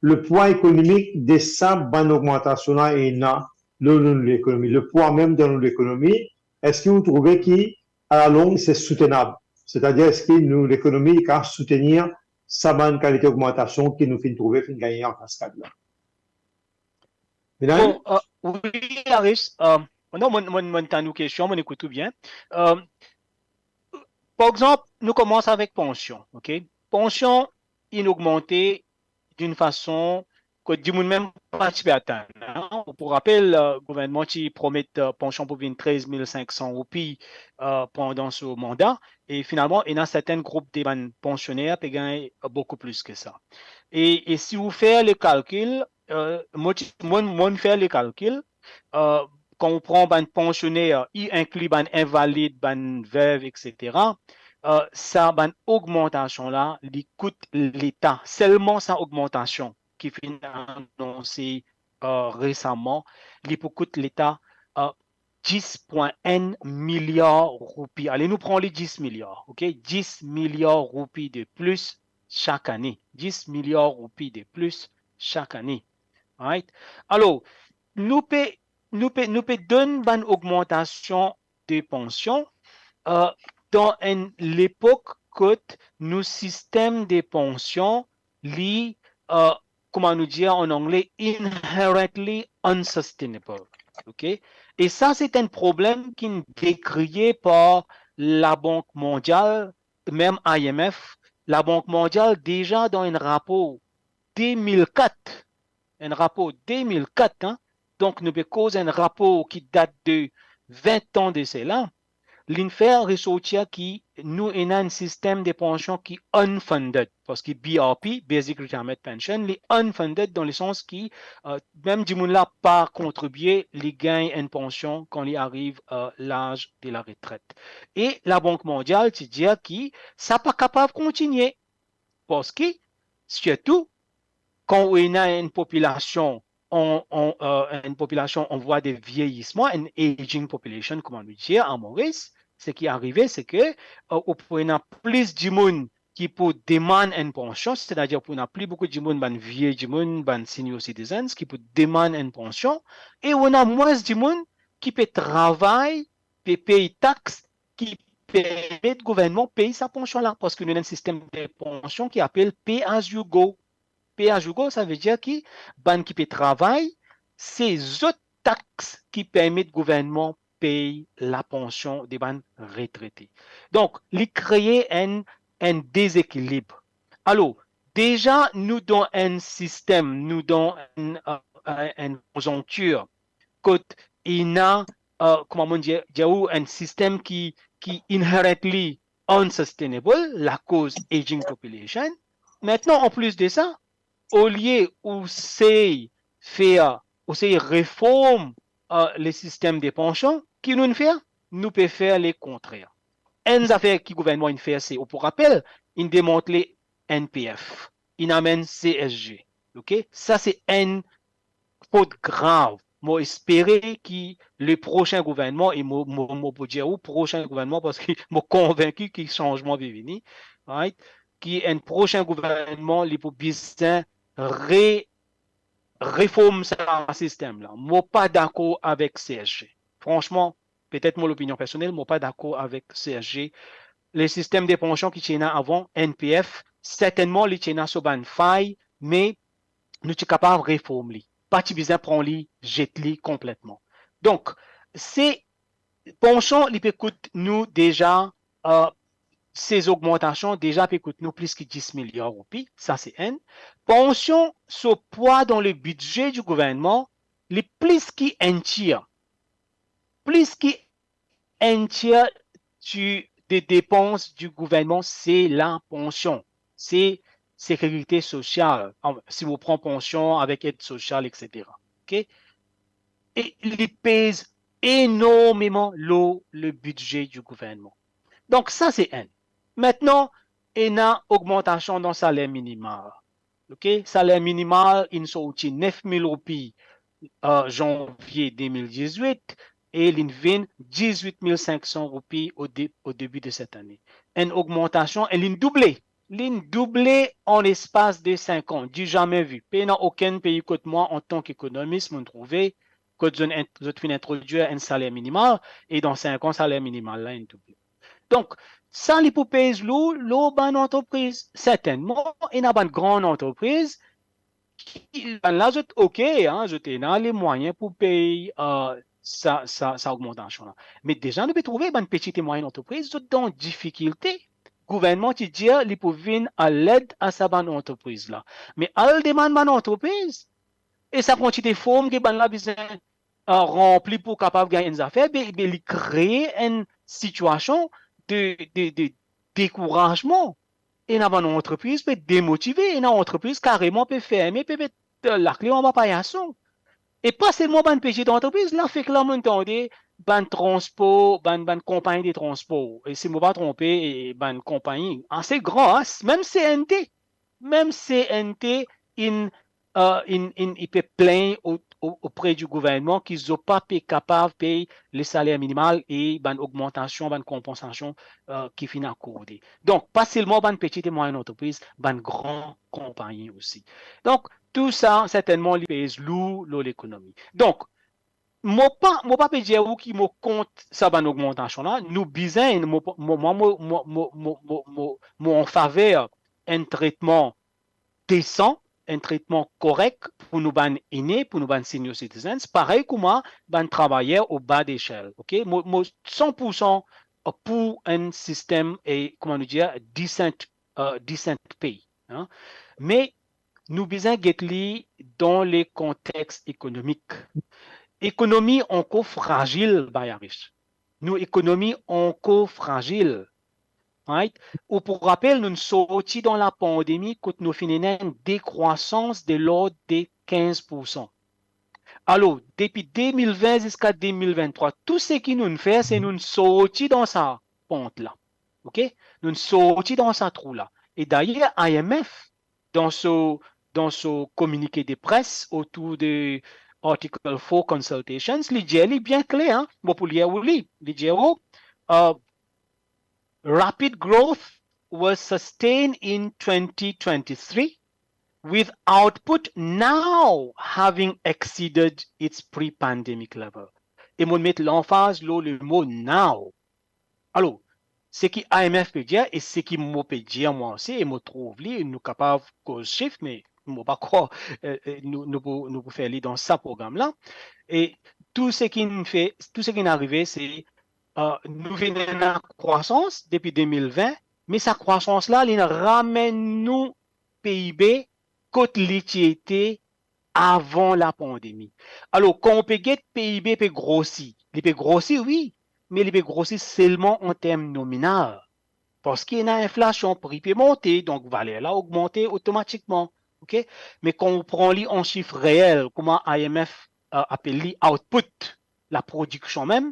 lepwa ekonomik de sa bann ogmantasion la ena lor nou lekonomi, lepwa mem dan nou lekonomi, eski ou trouve ki, a la long, se soutenab? Setadir, eski nou lekonomi kapav soutenir sa bann kalite ogmantasion ki nou finn trouve, finn gagne an kaskad la? Vinay? Bon, eh, wi, Arish, eh, non, mo, mo, mo tann ou kestion, mo ekout ou bien. Eh, par exanp, nou koumans avek pansion, ok? Pansion, inn ogmante dan enn fason kot dimoun mem pa ti pe atann, hein. Ou pou rapel, eh, gouvernman ti promet, eh, pansion pou vinn trez mil sink san roupi, eh, pandan so manda, e finalman, ena sertin group de bann pansiner pe gagn boukou plis ki sa. E, e si ou fer le kalkil, eh, mo ti, mo, mo fer le kalkil, eh, kan ou pran bann pansiner, i inkli bann invalid, bann vev, et cetera, eh, sa bann ogmantasion la, li kout Leta, selman sa ogmantasion ki finn anonse, eh, resaman, li pou kout Leta, eh, dis pwin enn miliar roupi. Ale, nou pran li dis miliar, ok? Dis miliar roupi de plis sak ane. Dis miliar roupi de plis sak ane. Right? Alor, nou pe, nou pe, nou pe donn bann ogmantasion de pansion, eh, dan enn lepok kot nou sistem de pansion, li, eh, kouma nou dir an angle, inherently unsustainable. Ok? E sa, se enn problem ki'nn dekriye par Labank Mondial, mem I M F. Labank Mondial deza dan enn rapor de mil kat, enn rapor de mil kat, hein, donk nou pe koz enn rapor ki dat de vin an de sela, li'nn fer resortir ki nou ena enn sistem de pansion ki unfunded, parski B R P, Basic Retirement Pension, li unfunded dan lesans ki, eh, mem dimoun la pa kontribie, li gagn enn pansion kan li ariv, eh, laz de laretret. E Labank Mondial ti dir ki sa pa kapav kontinie, parski, sirtou, kan ou ena enn popilasion an, an, eh, enn popilasion an vwa de vieyisman, enn aging population, kouma nou dir a Moris, seki arive, se ke, eh, ou pou ena plis dimoun ki pou demann enn pansion, setadir pou ena pli boukou dimoun, bann vie dimoun, bann senior citizens, ki pou demann enn pansion, e ou ena mwins dimoun ki pe travay, pe pey tax, ki permet gouvernman pey sa pansion la, parski nou ena enn sistem de pansion ki apel pay as you go. Pay as you go, savedir ki bann ki pe travay, se zot tax ki permet gouvernman pey lapansion de bann retrete. Donk, li kree enn, enn dezekilib. Alor, deza nou dan enn sistem, nou dan enn, eh, enn konzonktir kot ena, eh, kouma mo dir, dir ou, enn sistem ki, ki inherently unsustainable, lakoz aging population. Aster, an plis de sa, olie ou sey fer, ou sey reform, eh, le sistem de pansion, ki nou'nn fer? Nou pe fer le kontrer. Enn zafer ki gouvernman inn fer, se, ou pou rapel, inn demantle N P F, inn amenn C S G. Ok? Sa se enn fot grav. Mo espere ki le prosin gouvernman, e mo, mo, mo pou dir ou prosin gouvernman, parski mo konvinki ki sanzman pe vini, right? Ki enn prosin gouvernman, li pou bizin re-, reform sa sistem la. Mo pa dakor avek C S G. Fransman, petet mo lopinion personel, mo pa dakor avek C S G. Le sistem de pansion ki ti ena avan, N P F, sertennman li ti ena so bann fay, me nou ti kapav reform li. Pa ti bizin pran li, zet li konpletman. Donk, se pansion, li pe kout nou deza, euh, se ogmantasion deza pe kout nou plis ki dis miliar roupi, sa se enn. Pansion, so pwa dan le bidze di gouvernman, li plis ki enn tir. Plis ki enn tir di, de depans di gouvernman, se lapansion, se sekirite sosial, an, si ou pran pansion avek ed sosial, et cetera. Ok? E li pez enormeman lor le bidze di gouvernman. Donk, sa se enn. Aster, ena ogmantasion dan saler minimal. Ok? Saler minimal inn sorti nef mil roupi, euh, zanvie de mil dizwit e linn vinn dizwit mil sink san roupi o de-, o debi de set ane. Enn ogmantasion, e linn double. Linn double an lespas de sink an, di zame vi. Pena okenn pei kot mwa, antan ki ekonomis, mo'nn trouve, kot zot int-, zot finn introdwir enn saler minimal, e dan sink an, saler minimal la inn double. Donk, sa li pou pez lou, lor bann antrepriz. Sertennman, ena bann gran antrepriz ki, bann la, zot ok, an, zot ena le mwayin pou pey, euh, sa, sa, sa ogmantasion la. Me deza, nou pe trouve bann peti e mwayin antrepriz, zot dan difikilte. Gouvernman ti dir li pou vinn a led a sa bann antrepriz la. Me al demann bann antrepriz, e sa kantite form ki bann la bizin, euh, ranpli pou kapav gagn enn zafer, be, be li kree enn sitiasion de, de, de dekourazman. Ena bann antrepriz pe demotive, ena antrepriz kareman pe ferme, pe met, euh, lakle anba payaso. E pa selman bann peti antrepriz, la fek la mo'nn tande bann transpor, bann, bann konpagni de transpor. E si mo pa tronpe, e bann konpagni ase gran, an, mem C N T, mem C N T inn, euh, inn, inn, inn pe plengn o-, o-, opre di gouvernman ki zot pa pe kapav pey le saler minimal e bann ogmantasion, bann konpansasion, euh, ki finn akorde. Donk, pa selman bann peti e mwayin antrepriz, bann gran konpagni osi. Donk, tou sa, sertennman, li pez lou lor lekonomi. Donk, mo pa, mo pa pe dir ou ki mo kont sa bann ogmantasion la. Nou bizin, mo, mo, mwa, mo, mo an faver enn tretman desan, enn tretman korek pou nou bann ene, pou nou bann senior citizens, parey kouma bann travayer o ba desel, ok? Mo, mo san pou san pou enn sistem, e, kouma nou dir, decent, euh, decent pay, an. Me nou bizin get li dan le kontex ekonomik. Ekonomi ankor frazil, Bayaris. Nou ekonomi ankor frazil. Right? Ou pou rapel, nou'nn sorti dan lapandemi kot nou finn ena enn dekrwasans de lord de kinz pour san. Alor, depi de mil vin ziska de mil vinn trwa, tou seki nou'nn fer, se nou'nn sorti dan sa pant la. Ok? Nou'nn sorti dan sa trou la. E dayer, I M F, dan so, dan so kominike de pres otour de Article four consultations, li dir li bien kler, an, mo pou lir ou li, li dir ou, euh, rapid growth was sustained in twenty twenty-three, with output now having exceeded its pre-pandemic level. E mo met lanfaz lor le mo now. Alor, seki I M F pe dir e seki mo pe dir mwa osi, e mo trouv li, nou kapav koz sif, me mo pa krwar, euh, euh, nou, nou pou, nou pou fer li dan sa program la. E tou seki nou fer, tou seki arive, se, euh, nou finn ena krwasans depi de mil vin, me sa krwasans la, li ramenn nou P I B kot li ti ete avan lapandemi. Alor, kan ou pe get P I B pe grosi, li pe grosi, wi, me li pe grosi selman an term nominal. Parski ena inflasion, pri pe monte, donk valer la ogmante otomatikman. Ok? Me kan ou pran li an sif reel, kouma I M F, euh, apel li output, laprodiksion mem,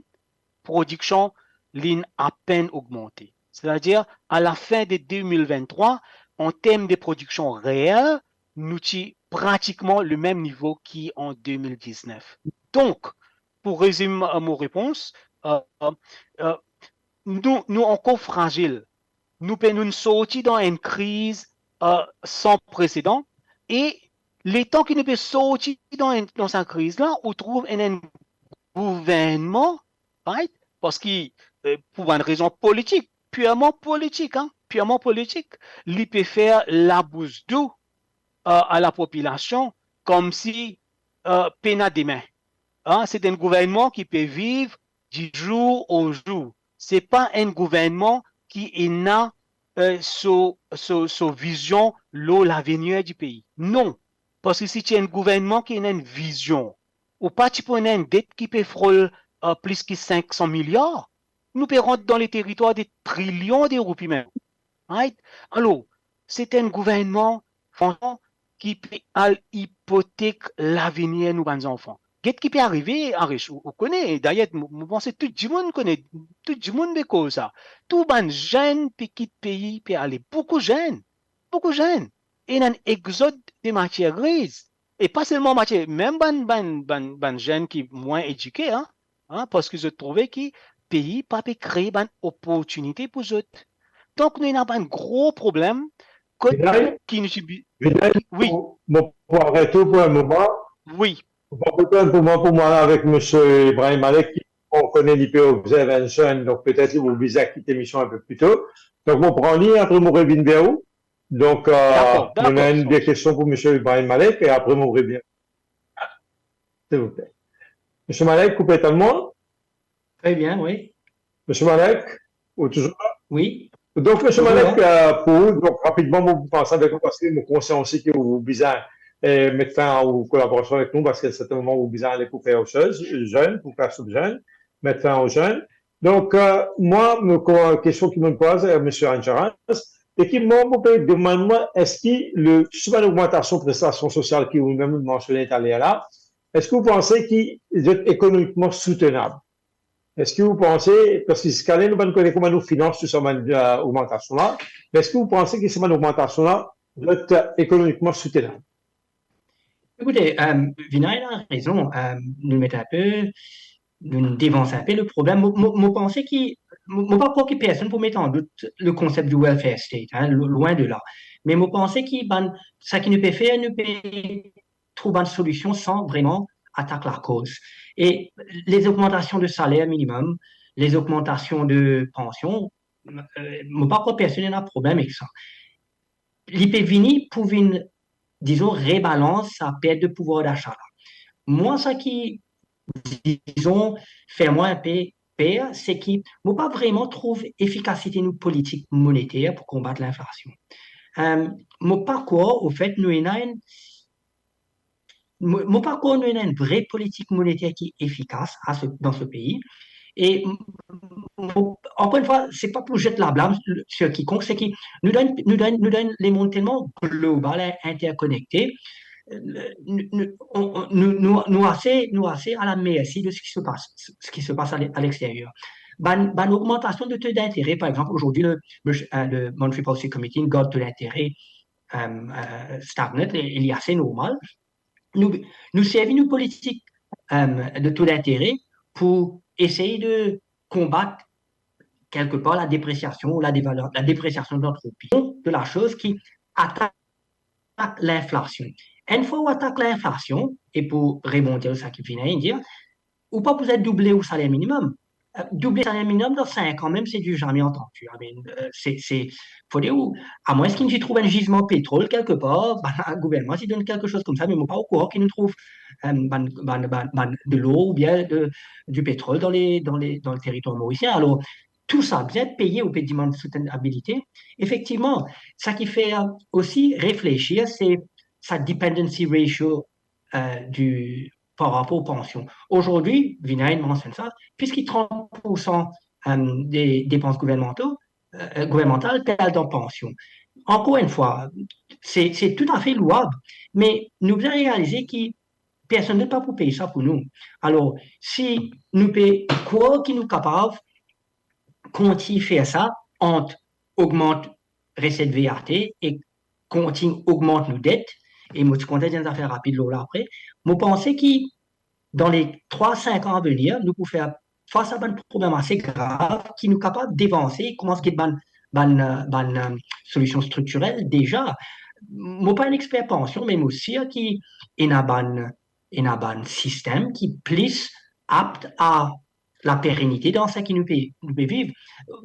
prodiksion linn apenn ogmante. Setadir, a lafin de de mil vinn trwa, an term de prodiksion reel, nou ti pratikman lemem nivo ki an de mil diznef. Donk, pou rezime, eh, mo repons, eh, eh, nou, nou ankor frazil. Nou pe, nou sorti dan enn kriz, eh, san presedan. E letan ki nou pe sorti dan enn, dan sa kriz la, ou trouv enn, enn gouvernman, right? Parski, eh, pou bann rezon politik, pirman politik, hein, pirman politik, li pe fer labous dou, eh, a lapopilasion, koumsi, eh, pena demin. Hein, se enn gouvernman ki pe viv di zour o zour. Se pa enn gouvernman ki ena, eh, so, so, so vizion lor lavenir di pei. Non. Parski si ti enn gouvernman ki ena enn vizion, ou pa ti pou ena enn det ki pe frol, eh, plis ki sink san miliar. Nou pe rant dan le teritwar de trilion de roupi mem. Right? Alor, se enn gouvernman, franchman, ki pe al ipotek lavenir nou bann zanfan. Get ki pe arive, Arish, ou, ou kone, dayer, mo, mo panse tou dimoun kone, tou dimoun pe koz sa. Tou bann zenn pe kit pei, pe ale, boukou zenn, boukou zenn. Ena enn egzod de matier griz. E pa selman matier, mem bann, bann, bann, bann zenn ki mwin edike, hein, hein, parski zot trouve ki pei pa pe kree bann oportinite pou zot. Donk, nou ena bann gro problem kot Vinay, ki nou ti bi-, Vinay, wi. Mo, mo pou aret ou pou enn moman. Wi. Mo pou pran pou mwa, pou mwa la avek Misie Ibrahim Malek, ki, nou kone, li pe obzerv enn zenn, donk petet li pou bizin kit lemision enn pe pli to. Donk, mo pran li, apre mo revinn ver ou. Donk, eh, dakor, dakor, ena enn de kestion pou Misie Ibrahim Malek, e apre mo revinn. Silvouple. Misie Malek, ou pe tann mwa? Tre bien, wi. Misie Malek, ou touzour la? Wi. Donk, Misie Malek, eh, pou, donk, rapidman, mo pou pase avek ou, parski mo konsian osi ki ou bizin, eh, met fin a ou kolaborasion avek nou, parski a serten moman ou bizin ale pou fer ou soz, zenn, pou fer sou zenn, met fin o zenn. Donk, eh, mwa, mo, kestion ki mo poz, eh, Misie Ancharas, e ki mwa, mo pe demann mwa, eski le, sou bann ogmantasion prestasion sosial ki ou mem mansione taler la, eski ou panse ki zot ekonomikman soutenab? Eski ou panse, parski ziska la nou pa kone kouma nou finans tou sa bann, eh, ogmantasion la, me eski ou panse ki sa bann ogmantasion la, zot, eh, ekonomikman soutenab? Ekoute, eh, Vinay ena rezon, eh, nou met enn pe, nou devans enn pe le problem. Mo, mo, mo panse ki, mo, mo pa krwar ki personn pou met an dout le konsep di welfare state, hein, lo-, lwin de la. Me mo panse ki bann, sa ki nou pe fer, nou pe trouv bann solision san vreman atak lakoz. E lezogmantasion de saler minimem, lezogmantasion de pansion, eh, mo pa krwar personn ena problem ek sa. Li pe vini pou vinn, dizon, rebalans sa pert de pouvwar dasa la. Mwa, sa ki, dizon, fer mwa enn pe per, se ki mo pa vreman trouv efikasite nou politik moneter pou konbat linflasion. Eh, mo pa krwar, anfet, nou ena enn, mo, mo pa krwar nou ena enn vre politik moneter ki efikas a se, dan se pei. E m-, mo, ankor enn fwa, se pa pou zet lablam sur kikonk, se ki nou dan, nou dan, nou dan lemond telman global e interkonekte, nou, nou, on, on, nou, nou, nou ase, nou ase a la mersi de seki se pas, seki se pas a le-, a lexteryer. Bann, bann ogmantasion de to dintere, par exanp, azordi, le, le, eh, le Monetary Policy Committee inn gard to dintere, eh, eh, stagnant, e, e li ase normal. Nou, nou servi nou politik, eh, de to dintere pou esey de konbat kelkepar la depresiasion ou la devaler-, la depresiasion de nout roupi, de la soz ki atak linflasion. Enn fwa ou atak linflasion, e pou rebondi lor sa ki Vinay dir, ou pa pou bizin double ou saler minimem. Eh, double saler minimem dan sink an mem, se du jamais entendu. I mean, eh, se, se, fode ou, amwins ki nou ti trouv enn zizman petrol kelkepar, bann gouvernman ti donn kelke soz koumsa, me mo pa okrwar ki nou trouv, eh, bann, bann, bann, bann de lor oubien de, du petrol dan le, dan le, dan le teritwar morisien. Alor, tou sa bizin peye, ou pe dimann soutenabilite. Efektivman, sa ki fer osi reflesir, se sa dependency ratio, eh, du, par rapor pansion. Azordi, Vinay mansionn sa, plis ki trant pour san, eh, de depans gouvernmanto, eh, gouvernmantal pe al dan pansion. Ankor enn fwa, se, se toutafe louab, me nou bizin realize ki personn dot pa pou pey sa pou nou. Alor, si nou pe krwar ki nou kapav kontign fer sa ant ogmant reset V A T ek kontign ogmant nou det, e mo ti kontan dir enn zafer rapid lor la apre, mo panse ki dan le trwa, sink an avenir, nou pou fer fas a bann problem ase grav ki nou kapav devanse, koumans get bann, bann, eh, bann, eh, solision striktirel deza. Mo pa enn exper pansion, me mo sir ki ena bann, ena bann sistem ki pli apt a laperenite dan seki nou pe, nou pe viv.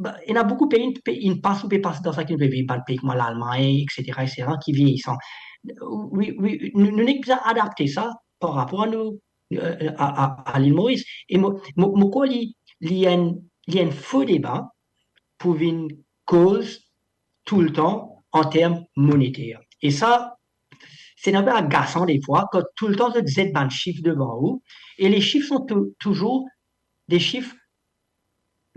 Ba, ena boukou pei, pe, inn pas, nou pe pas dan seki nou pe viv, bann pei kouma Lalmagn, et cetera, et cetera, ki vieyisan. Wi, wi, nou, nou nek bizin adapte sa par rapor a nou, eh, a, a, a Lil Moris. E mo, mo, mo krwar li, li enn, li enn fo deba pou vinn koz toultan an term moneter. E sa, se enn pe agasan defwa, kan toultan zot zet bann sif devan ou, e le sif son tou-, touzour de sif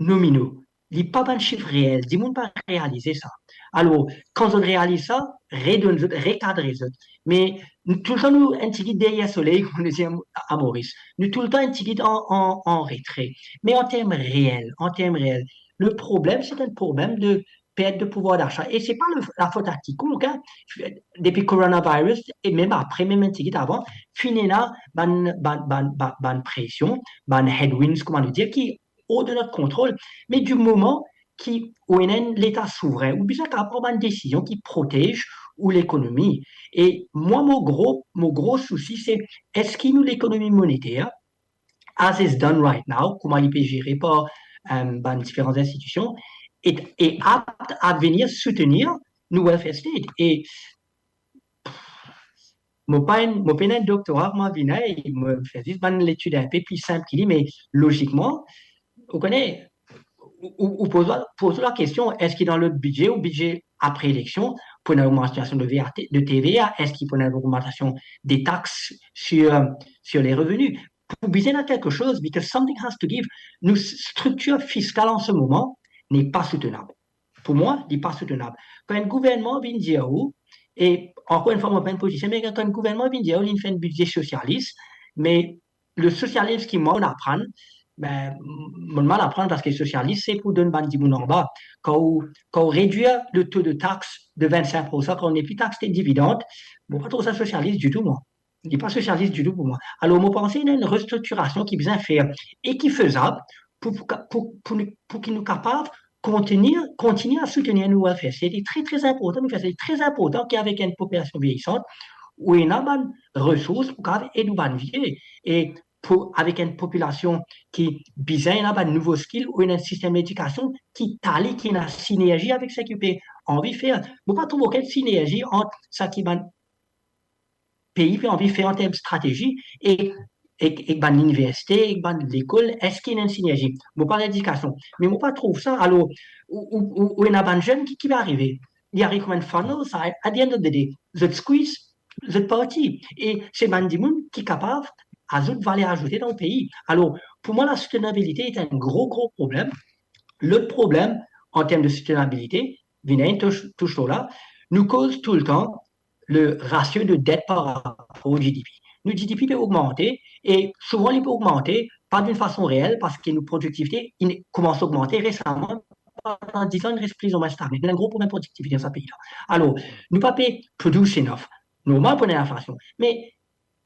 nomino. Li pa bann sif reel, dimoun pa realize sa. Alor, kan zot realiz sa, redonn zot, rekadre zot. Me nou toultan nou enn tigit deryer soley, kouma nou dir a Moris. Nou toultan enn tigit an, an, an retre. Me an term reel, an term reel, le problem, se enn problem de perte de pouvoir d'achat. E se pa le, lafot a kikonk, hein. Depi coronavirus, e mem apre, mem enn tigit avan, finn ena bann, bann, bann, bann, bann presion, bann headwinds, kouma nou dir, ki hors de notre contrôle. Me di moman ki ou ena enn leta souvrin, ou bizin kapav pran bann desizion ki protez ou lekonomi. E mwa, mo gro, mo gro sousi, se eski nou lekonomi moneter, as it's done right now, kouma li pe zere par, eh, bann diferan institision, e, e apt a vinn soutenir nou welfare state. E mo pa enn, mo pena enn doktora, mo vinn, e mo fer zis bann letid inpe pli sinp ki li, me lozikman, ou kone, ou, ou, ou poz, poz la kestion, eski dan lot bidze, ou bidze apre eleksion, pou ena ogmantasion de V A T, de T V A, eski pou ena ogmantasion de tax sur, sur les revenus? Pou bizin ena kelke soz, because something has to give. Nou s-, striktir fiskal an se moman n'est pas soutenable. Pou mwa, li pa soutenab. Kan enn gouvernman vinn dir ou, e ankor enn fwa, mo pa enn politisien, me kan enn gouvernman vinn dir ou, li fer enn bidze sosialis, me le sosialis ki mwa, mo'nn aprann, be, mo'nn mal aprann, parski sosialis, se pou donn bann dimoun anba. Kan ou, kan ou redwir le to de tax de vinn-sink poursan, kan ou nepli taxe dividann, mo pa trouv sa sosialis ditou, mwa. Li pa sosialis ditou pou mwa. Alor, mo panse ena enn restriktirasion ki bizin fer e ki fezab pou, pou, pou, pou nou, pou ki nou kapav kontigne, kontigne a soutenir nou welfare. Se tre, tre inportan nou fer sa. Se tre inportan ki avek enn popilasion vieyisant, ou ena bann resours pou kapav ed ou bann vie. E pou, avek enn popilasion ki bizin ena bann nouvo skill, ou ena enn sistem ledikasion ki tali, ki ena sinerzi avek seki ou pe anvi fer. Mo pa trouv okenn sinerzi ant seki bann pei pe anvi fer an term stratezi e, e, ek bann liniversite, ek bann lekol, eski ena enn sinerzi? Mo pa ledikasion, me mo pa trouv sa. Alor, ou, ou, ou, ou ena bann zenn ki, ki pe arive. Li arive kouma enn funnel, sa, at the end of the day, zot squeeze, zot parti. E se bann dimoun ki kapav azout valer azoute dan pei. Alor, pou mwa, la soutenabilite e enn gro, gro problem. Lot problem, an term de soutenabilite, vinn touch, touch lor la, nou koz toultan le ratio de det par rapor o G D P. Nou G D P pe ogmante, e souvan li pe ogmante pa d'une fason reel, parski nou produktivite inn koumans ogmante resaman, pandan diz an, inn res pli ou mwin stagnan. Ena enn gro problem produktivite dan sa pei la. Alor, nou pa pe produce enough. Normal pou ena linflasion. Me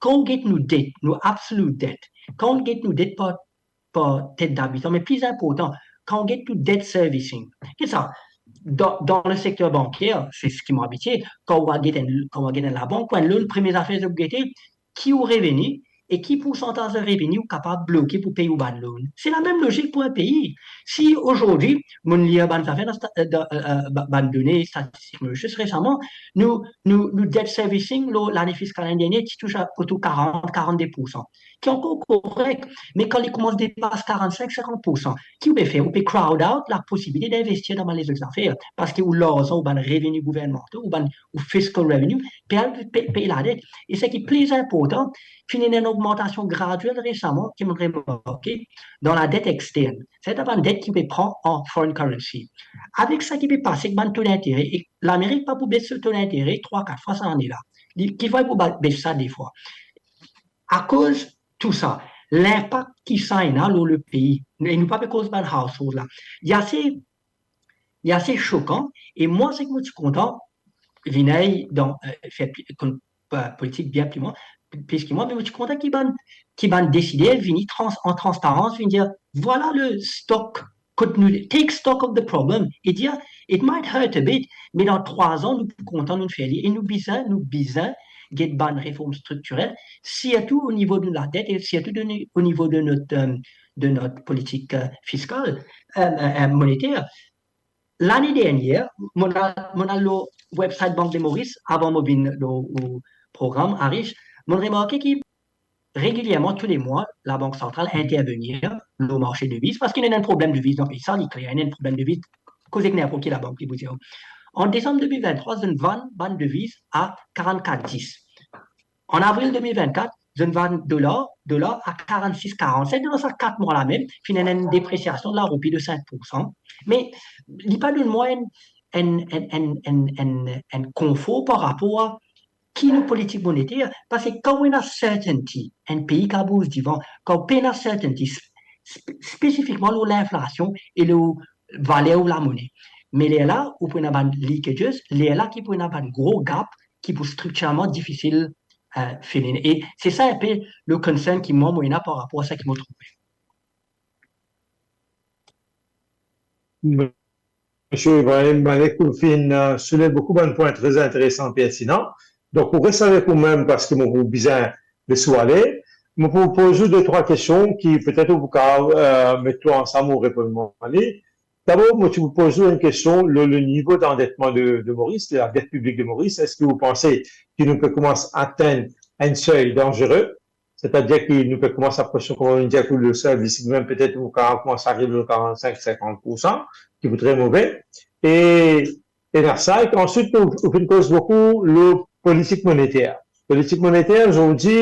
kan ou get nou det, nou absolute debt, kan ou get nou det par, par tet dabitan, me pli inportan, kan ou get nou debt servicing. Ki sa, dan, dan le sekter banker, se seki mo abitie, kan ou al get enn, kan ou al get enn labank pou enn loan, premie zafer zot pou gete, ki ou reveni e ki poursantaz reveni ou kapav bloke pou pey ou bann loan. Se lamem lozik pou enn pei. Si azordi, mo'nn lir bann zafer dan sta-, dan, eh, eh, ba-, bann done statistik Mauritius resaman, nou, nou, nou debt servicing lor lane fiskal lane dernie ti touche a otour karant, karannde poursan, ki ankor korek, me kan li koumans depas karant-sink, sinkant poursan, ki ou pe fer? Ou pe crowd out laposibilite d'investir dan bann lezot zafer, parski ou larzan, ou bann reveni gouvernmantal, ou bann, ou fiscal revenue, pe al pe-, pey ladet. E seki pli inportan, finn ena enn ogmantasion graduel resaman ki mo'nn remarke dan ladet extern. Setadir bann det ki pe pran an foreign currency. Avek seki pe pase ek bann to dintere, e Lamerik pa pou bes so to dintere trwa, kat fwa sa lane la. Li, ki fwa li pou ba-, bes sa de fwa. Akoz tou sa, linpak ki sa ena lor le pei, e nou pa pe koz bann household la. Li ase, li ase sokan, e mwa, seki mo ti kontan, vinn dan, eh, fer pli, konn, eh, politik bien pli mwa, plis ki mwa, me mo ti kontan ki bann, ki bann desider vini trans-, an transparans, vinn dir, "Vwala le stock, kot nou, take stock of the problem," e dir, "It might hurt a bit, me dan trwa an, nou pou kontan nou fer li." E nou bizin, nou bizin get bann reform striktirel, sirtou o nivo de latet e sirtou de ni-, o nivo de not, eh, de not politik, eh, fiskal, eh, eh, eh, moneter. Lane dernier, mo al, mo al lor website Bank de Maurice, avan mo vinn lor ou program, Arish, mo remarke ki regilierman, tou le mwa, Labank Santral intervenir lor marse deviz, parski nou ena enn problem deviz dan pei sa, li kler, ena enn problem deviz, koze ek ninport ki labank, li pou dir. An desam de mil vinn-trwa, zot inn vann bann deviz a karant-kat dis. An avril de mil vinn-kat, zot vann dolar, dolar a karant-sis karant-set, dan sa kat mwa la mem, finn ena enn depresiasion de laroupi de sink poursan. Me li pa donn mwa enn, enn, enn, enn, enn, enn, enn konfor par rapor a ki nou politik moneter, parski kan ou ena certainty, enn pei kapav bouz divan, kan ou pena certainty, sp-, sp-, spesifikman lor linflasion e lor valer ou lamone. Me lerla, ou pou ena bann leakages, lerla ki pou ena bann gro gap ki pou striktirman difisil, eh, fill in. E se sa enpe le concern ki mwa, mo ena par rapor a sa ki mo trouve. Misie Ibrahim Malik, ou finn, eh, soulev boukou bann pwin tre interesan, pertinan. Donk, ou res avek ou mem parski mo pou bizin les ou ale. Mo pou poz ou de trwa kestion ki petet ou pou kapav, eh, met twa ansam ou reponn mwa li. Dabor, mo ti pou poz ou enn kestion lor le nivo dandetman de, de Moris, de ladet piblik de Moris. Eski ou panse ki nou pe koumans atenn enn sey danzere? Setadir ki nou pe koumans apros, kouma nou dir, ki le sey isi mem, petet nou kapav koumans ariv lor karant-sink, sinkant poursan, ki pou tre move. E, e la sa, e answit, nou, nou finn koz boukou lor politik moneter. Politik moneter, zordi,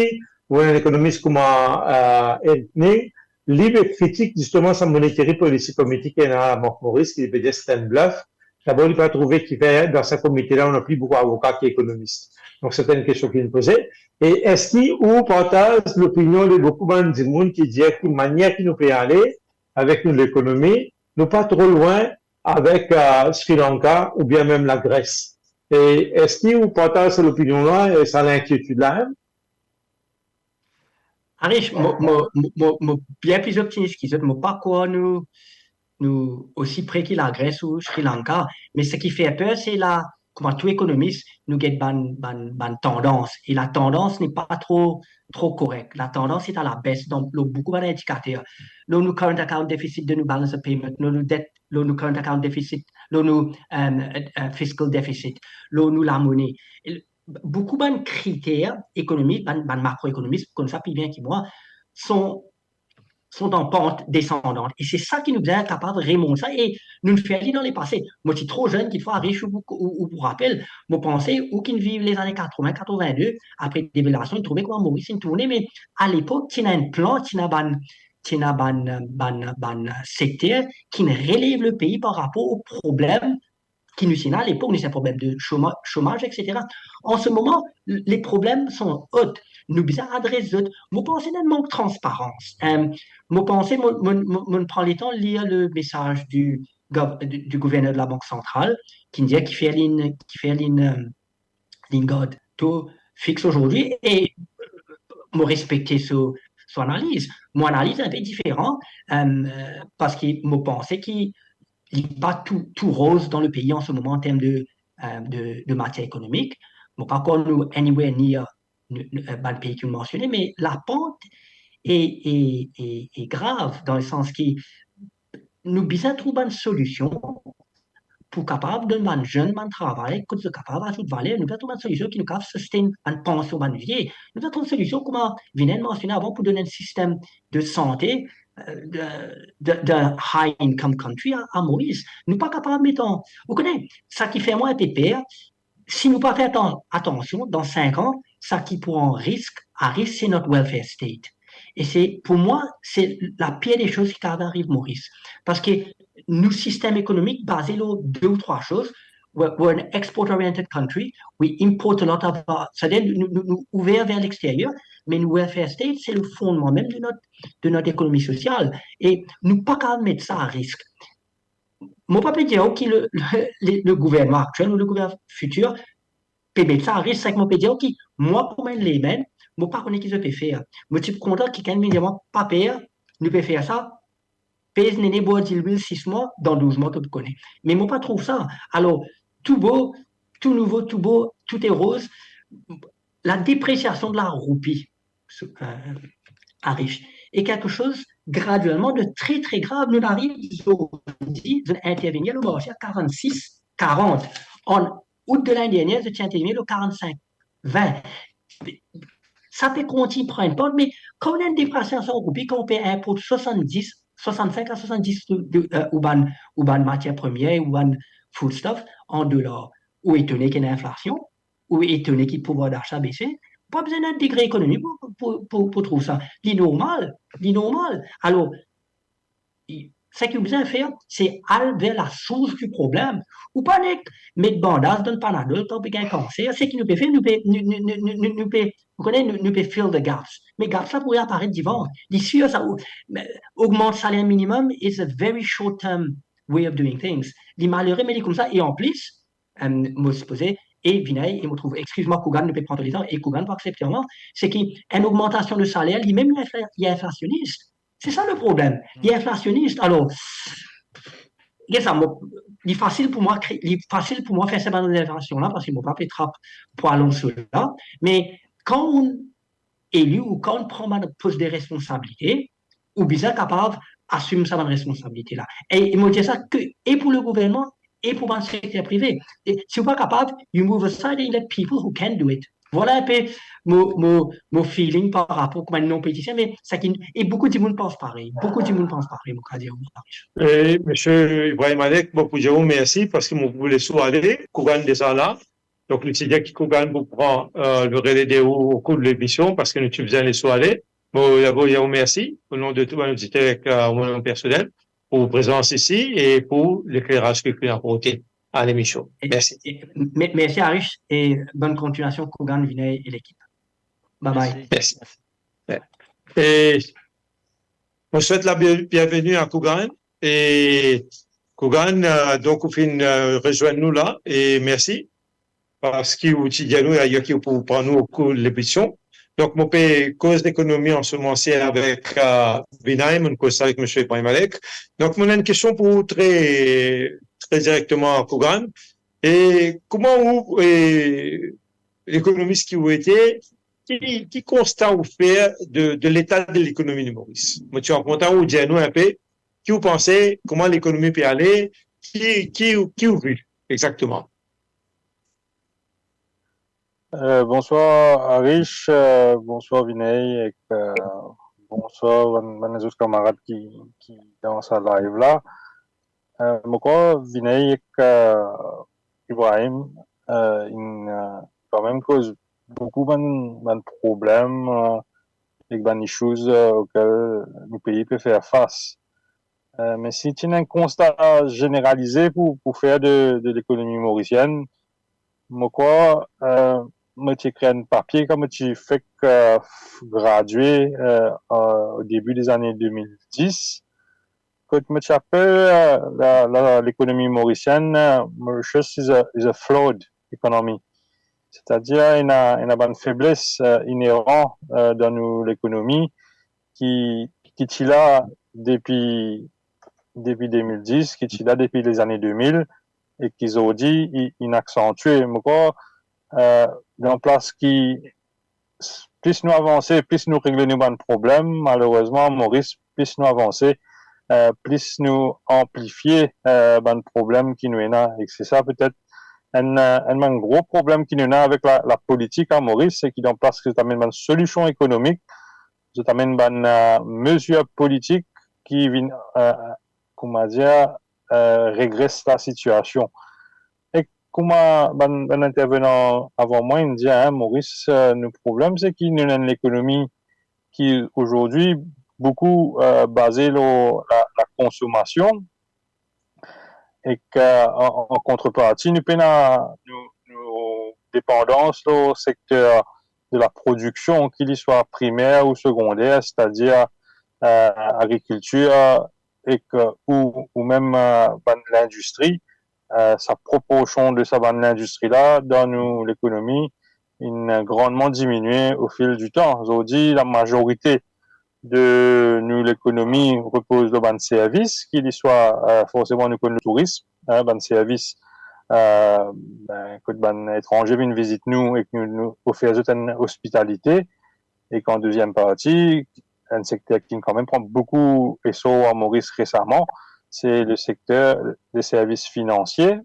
ou ena enn ekonomis kouma, eh, Eric Ning, li pe kritik zisteman sa Monetary Policy Committee ki ena Labank Moris, ki li pe dir se enn blef. Dabor, li pa trouve kifer dan sa komite la, ou ena pli boukou avoka ki ekonomis. Donk, se enn kestion ki finn poze. E eski ou partaz lopinion de boukou bann dimoun ki dir ki manier ki nou pe ale avek nou lekonomi, nou pa tro lwin avek, eh, Sri Lanka oubien mem Lagres? E eski ou partaz sa lopinion la e sa linkietid la mem? Arish, mo, mo, mo, mo, mo bien pli optimis ki zot. Mo pa krwar nou, nou osi pre ki Lagres ou Sri Lanka. Me seki fer per, se la, kouma tou ekonomis, nou get bann, bann, bann tandans. E la tandans n'est pas trop, trop correct. La tandans est à la baisse dan, lor boukou bann indikater. Lor nou current account deficit de nou balance of payment, lor nou det, lor nou current account deficit, lor nou, eh, eh, fiscal deficit, lor nou lamone. E boukou bann kriter ekonomik, bann, bann makroekonomis konn sa pli bien ki mwa, sont, sont en pente descendante. E se sa ki nou bizin kapav remont sa, e nou fer li dan lepase. Mo ti tro zenn, kikfwa, Arish, ou, ou, ou pou rapel, mo panse, ou ki viv lezane katrovin, katrovin-de, apre devaluasion, trouve kouma Moris inn tourne, me alepok, ti ena enn plan, ti ena bann, ti ena bann, bann, bann sekter ki inn relev lepei par rapor o problem ki nou ti ena alepok, nou ti ena problem de shoma-, shomaz, et cetera. An se moman, le problem sont autres. Nou bizin adres zot. Mo panse ena enn mank transparans. Eh, mo panse, mo, mo, mo, mo pran letan lir le mesaz du gov-, du, du gouverner de Labank Santral, ki dir kifer linn, kifer linn, eh, linn gard to fix azordi, e mo respekte so, so analiz. Mo analiz enpe diferan, eh, parski mo panse ki li pa tou, tou roz dan lepei an se moman an term de, eh, de, de matier ekonomik. Mo pa krwar nou anywhere near nou, nou, eh, bann pei ki ou mansione, me lapant e, e, e, e grav, dan lesans ki nou bizin trouv bann solision pou kapav donn bann zenn bann travay, kot zot kapav azout valer. Nou bizin trouv bann solision ki nou kapav sustain bann pansion bann vie. Nou bizin trouv solision kouma Vinenn mansione avan pou donn enn sistem de sante, eh, de, de, de high income country a, a Moris. Nou pa kapav met an, ou kone, sa ki fer mwa enpe per, si nou pa fer atan-, atansion, dan sink an, sa ki pran risk, a risk, se not welfare state. E se, pou mwa, se lapir de soz ki kapav ariv Moris. Parski nou sistem ekonomik baze lor de ou trwa soz. We're, we're an export-oriented country. We import a lot of, uh, savedir nou, nou, nou ouver ver lexteryer, me nou welfare state, se le fondman mem de not, de not ekonomi sosial. E nou pa kapav met sa a risk. Mo pa pe dir ou ki le, le, le, le gouvernman aktiel ou le gouvernman fitir pe met sa a risk, seki mo pe dir, ok, mwa kouma enn layman, mo pa kone ki zot pe fer. Mo ti kontan ki kikenn vinn dir mwa, pa per, nou pe fer sa, pez nene, bwar dilwil, sis mwa, dan douz mwa to pou kone. Me mo pa trouv sa. Alor, tou bo, tou nouvo, tou bo, tout est rose, la dépreciation de la roupie, euh, Arish, est quelque chose graduellement de très, très grave. Nou ariv zordi, zot intervenir le marché à quarante-six quarante. En août de l'année dernière, zot ti intervenir le quarante-cinq vingt. Sa pe kontign pran enn part, me kan ou ena enn deprésiasion roupi, kan ou pe inport soixante-dix, soixante-cinq à soixante-dix de, de, euh, ou bann, ou bann matier premie, ou bann foodstuff an dolar, ou etone ki ena inflasion, ou etone ki pouvwar dasa bese, pa bizin enn degre ekonomi pou, pou, pou, pou trouv sa. Li normal, li normal. Alor, i-, seki ou bizin fer, se al ver lasours di problem. Ou pa nek met bandaz dan Panadol kan ou pe gagn kanser. Seki nou pe fer, nou pe, nou, nou, nou, nou, nou, nou pe, ou kone, nou, nou pe fill the gaps. Me gaps la pou reaparet divan. Li sir sa, ou, me, ogmant saler minimum is a very short term way of doing things. Li malere, me li koumsa. E anplis, euh, mo sipoze, e Vinay, e mo trouv, exkiz mwa Kougan, nou pe pran to letan, e Kougan pou aksepte mwa, seki enn ogmantasion de saler, li mem, li infla-, li inflasionis. Se sa le problem. Li inflasionis. Alor, get sa, mo, li fasil pou mwa kri-, li fasil pou mwa fer sa bann zafir la, parski mo pa pe trap pwa lans la. Me kan ou eli ou kan ou pran bann pos de responsabilite, ou bizin kapav asim sa bann responsabilite la. E, e mo dir sa ke e pou le gouvernman, e pou bann sekter prive. E si ou pa kapav, you move aside and you let people who can do it. Vwala enpe mo, mo, mo feeling par rapor kouma enn non-politisien, me seki, e boukou dimoun pans parey. Boukou dimoun pans parey, mo krwar, Arish. E, misie Ibrahim Alek, mo pou dir ou mersi, parski mo pou les ou ale, Kougan deza la. Donk, nou ti dir ki Kougan pou pran, euh, le rele de ou o kour de lemision, parski nou ti bizin les ou ale. Mo, dabor, dir ou mersi, o non de tou bann oditer ek, euh, o mo nom personel, pou prezans isi e pou lekleraz ki ou finn aporte a lemision. E, mersi. E, me-, mersi Arish e bonn kontignasion Kougan, Vinay e lekip. Bye bye. Mersi. Mersi. E mo swet la bien-, bienveni a Kougan. E Kougan, euh, donk ou finn, euh, rezwenn nou la e mersi. Parski ou ti dir nou ayer ki ou pou pran nou o kour de lemision. Donk, mo pe koz lekonomi an se moman si avek, euh, Vinay, mo koz avek misie Ibrahim Alek. Donk, mo ena enn kestion pou ou tre, tre direkteman, Kougan. E kouma ou, e, lekonomis ki ou ete, ki, ki konsta ou fer de, de leta de lekonomi de Moris? Mo ti kontan ou dir nou enpe ki ou panse, kouma lekonomi pe ale, ki, ki, ki ou vi exakteman? Euh, bonswar Arish, euh, bonswar Vinay, ek, euh, bonswar bann, bann lezot kamarad ki, ki dan sa live la. Euh, mo krwar Vinay ek, euh, Ibrahim, euh, inn, euh, kanmem koz boukou bann, bann problem, euh, ek bann issues, euh, okel nou pei pe fer fas. Euh, me si ti ena enn konsta zeneralize pou, pou fer de, de lekonomi morisienn, mo krwar, euh, mo ti ekrir enn papie kan mo ti fek, euh, gradie, euh, euh, o debi de zane de mil dis, kot mo ti apel, euh, la, la, lekonomi morisienn, euh, Mauritius is a, is a flawed economy. Setadir, ena, ena bann febles, euh, ineran, euh, dan nou lekonomi ki, ki ti la depi, depi de mil dis, ki ti la depi lezane de mil, e ki zordi i, inn aksantie. Mo krwar, euh, dan plas ki, plis nou avanse, plis nou regle nou bann problem, malerezman, Moris, plis nou avanse, euh, plis nou anplifie, euh, bann problem ki nou ena. E se sa petet enn, euh, enn bann gro problem ki nou ena avek la, lapolitik a Moris, se ki dan plas ki zot amenn bann solision ekonomik, zot amenn bann, euh, mezir politik ki vinn, euh, kouma dir, euh, regres lasitiasion. E kouma bann, bann intervenan avan mwa inn dir, hein, Moris, euh, nou problem se ki nou ena enn lekonomi ki, ozordi, boukou, euh, baze lor la, lakonsomasion, ek, euh, an, an kontreparti, nou pena nou, nou depandans lor sekter de laprodiksion, ki li swa primer ou segonder, setadir, euh, agrikiltir, ek, euh, ou, ou mem, euh, bann lindistri, eh, sa proporsion de sa bann lindistri la dan nou lekonomi inn grandman diminie o fil di tan. Zordi, lamazorite de nou lekonomi repoz lor bann servis, ki li swa, eh, forseman nou konn tourism, eh, bann servis, eh, ben, kot bann etranze vinn vizit nou ek nou, nou ofer zot enn ospitalite. Ek an deziem parti, enn sekter ki kanmem pran boukou esor a Moris resaman, se le sekter de servis finansie.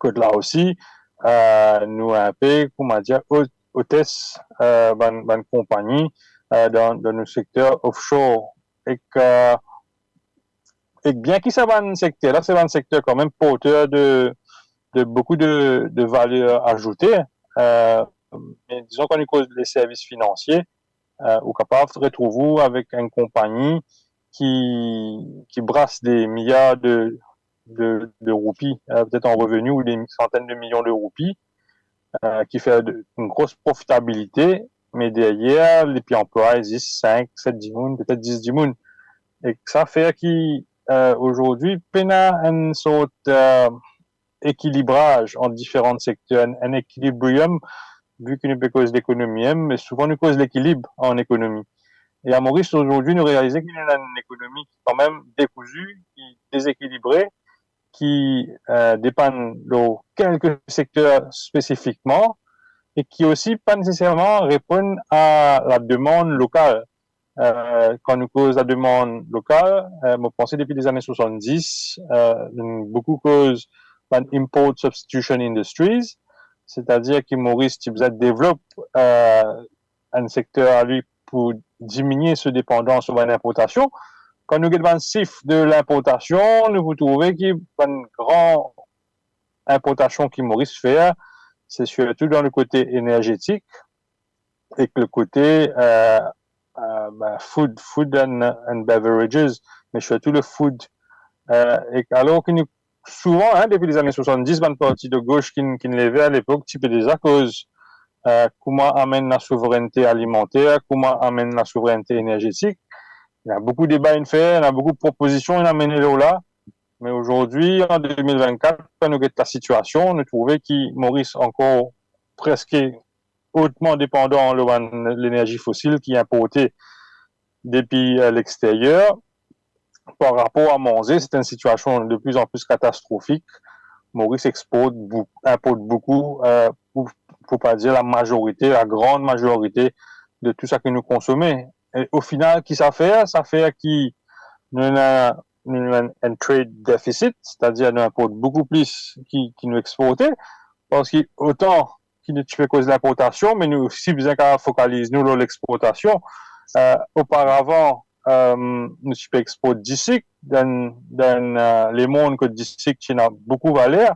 Kot la osi, eh, nou inpe, kouma dir, o-, otes, eh, bann, bann konpagni, eh, dan, dan nou sekter offshore. Ek, eh, ek bien ki sa bann sekter la, se bann sekter kanmem porter de, de boukou de, de valer azoute, eh, me dizon, kan nou koz de servis finansie, eh, ou kapav retrouv ou avek enn konpagni ki, ki bras de miliar de, de, de roupi, eh, petet an reveni ou de santenn de milion de roupi, eh, ki fer de, enn gro profitabilite, me deryer, li pe anplway zis sink, set dimoun, petet dis dimoun. Ek sa fer ki, eh, ozordi, pena enn sort, eh, ekilibraz ant diferan sekter, enn, enn equilibrium, vi ki nou pe koz lekonomi, me souvan nou koz lekilib an ekonomi. E a Moris, ozordi, nou realize ki nou ena enn ekonomi ki kanmem dekouzi, ki dezekilibre, ki, eh, depann lor kelke sekter spesifikman e ki osi pa neseserman reponn a lademann lokal. Eh, kan nou koz lademann lokal, eh, mo panse depi lezane swasanndis, eh, nou boukou koz bann import substitution industries, setadir ki Moris ti bizin devlop, eh, enn sekter a li pou diminie so depandans lor bann inportasion. Kan nou get bann sif de linportasion, nou pou trouve ki bann gran inportasion ki Moris fer, se sirtou dan le kote enerzetik ek le kote, eh, eh, ben, food, food and, and beverages, me sirtou le food. Eh, ek alor ki nou souvan, hein, depi lezane swasanndis, bann parti de gos ki, ki leve alepok, ti pe deza koz, eh, kouma amenn lasouverennte alimanter, kouma amenn lasouverennte enerzetik. Ena boukou deba inn fer, ena boukou propozision inn amene lor la. Me ozordi, an de mil vennkat, kan nou get lasitiasion, nou trouve ki Moris ankor preske otman depandan lor bann lenerzi fosil ki inporte depi, eh, lexteryer. Par rapor a manze, se enn sitiasion de pli an pli katastrofik. Moris export bou-, inport boukou, eh, pou, pou pa dir lamazorite, lagran mazorite de tou sa ki nou konsome. E o final, ki sa fer? Sa fer ki nou ena, nou ena enn, enn trade deficit, setadir nou inport boukou plis ki, ki nou exporte, parski otan ki nou ti pe koz linportasion, me nou osi bizin kapav fokaliz nou lor lexportasion. Eh, oparavan, eh, nou ti pe export disik, dan, dan, eh, lemond kot disik ti ena boukou valer,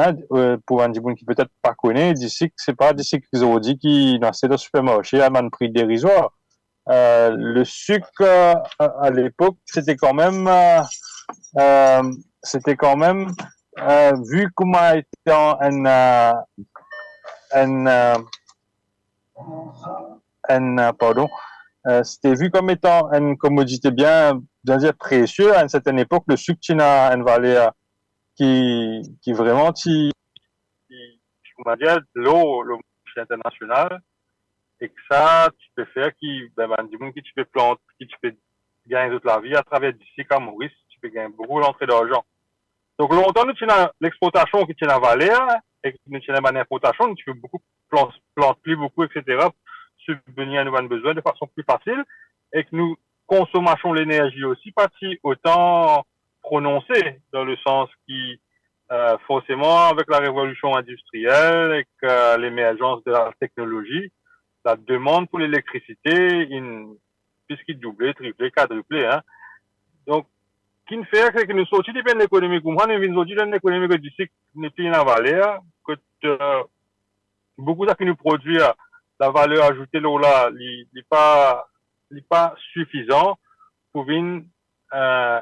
hein, eh, pou bann dimoun ki petet pa kone, disik, se pa disik zordi ki nou aste dan sipermarse a bann pri derizwar. Eh, le sik, eh, a, a lepok, se ti kanmem, eh, eh, se ti kanmem, eh, vi kouma etan enn, eh, enn, eh, enn, eh, pardon, eh, se ti vi kom etan enn komodite bien, bien dir presie. A enn sertenn epok, le sik ti ena enn valer ki, ki vreman ti, ki, ki, kouma dir, lor, lor marse internasional. Ek sa ti pe fer ki, ben, bann dimoun ki ti pe plant, ki ti pe gagn zot lavi atraver disik a Moris, ti pe gagn boukou rantre larzan. Donk, lontan nou ti ena lexportasion ki ti ena valer, ek nou ti ena bann inportasion, nou ti pe boukou plant, plant pli boukou, etsetera, sibvenir a nou bann bezwin de fason pli fasil, ek nou konsomasion lenerzi osi pa ti otan prononse, dan le sans ki, eh, forseman, avek larevolision indistriel ek, eh, lemerzans de lateknolozi, lademann pou lelektrisite inn plis ki double, triple, kadriple, hein. Donk, ki'nn fer, se ki nou sorti depi enn lekonomi koumsa, nou vinn zordi dan enn lekonomi kot disik nepli ena valer, kot, eh, boukou sa ki nou prodwir, lavaler azoute lor la, li, li pa, li pa sifizan pou vinn, eh,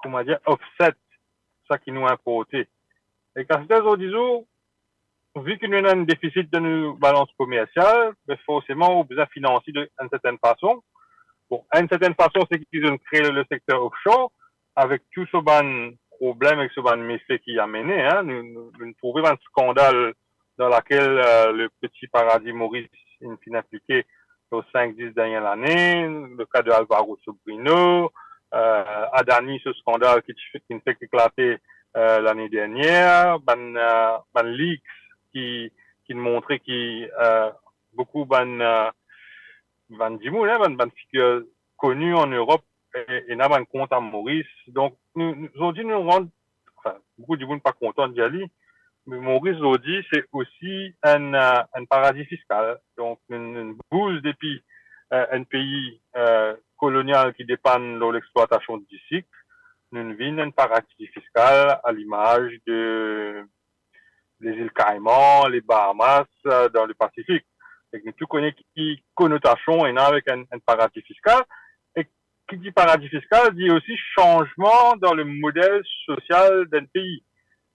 kouma dir, offset sa ki nou inporte. Ek aster zordi zour, vi ki nou ena enn defisit dan nou balans komersial, be forseman, ou bizin finans li de enn sertenn fason. Bon, enn sertenn fason, se ki zot inn kree le sekter offshore, avek tou so bann, problem ek so bann mefe ki amene, hein. Nou, nou, nou trouve bann skandal dan lakel, euh, le peti paradi Moris inn finn inplike lor sink, dis dernie lane, le ka de Alvaro Sobrino, euh, Adani, so skandal ki ti, ki finn fek eklate, euh, lane dernier, bann, euh, bann leaks ki, ki montre ki, euh, boukou bann, euh, bann dimoun, hein, bann, bann figir koni an Erop, e, ena bann kont a Moris. Donk, nou, nou, zordi nou rann, anfin, boukou dimoun pa kontan dir li, me Moris zordi se osi enn, euh, enn paradi fiskal. Donk, nou, nou bouz depi, euh, enn pei, euh, kolonial ki depann lor lexplwatasion disik, nou vinn enn paradi fiskal a limaz de Lezil Kaiman, le Bahamas, euh, dan le Pasifik. Ek nou tou kone ki konotasion ena avek enn, enn paradi fiskal. E ki dir paradi fiskal, dir osi sanzman dan le model sosial d'enn pei.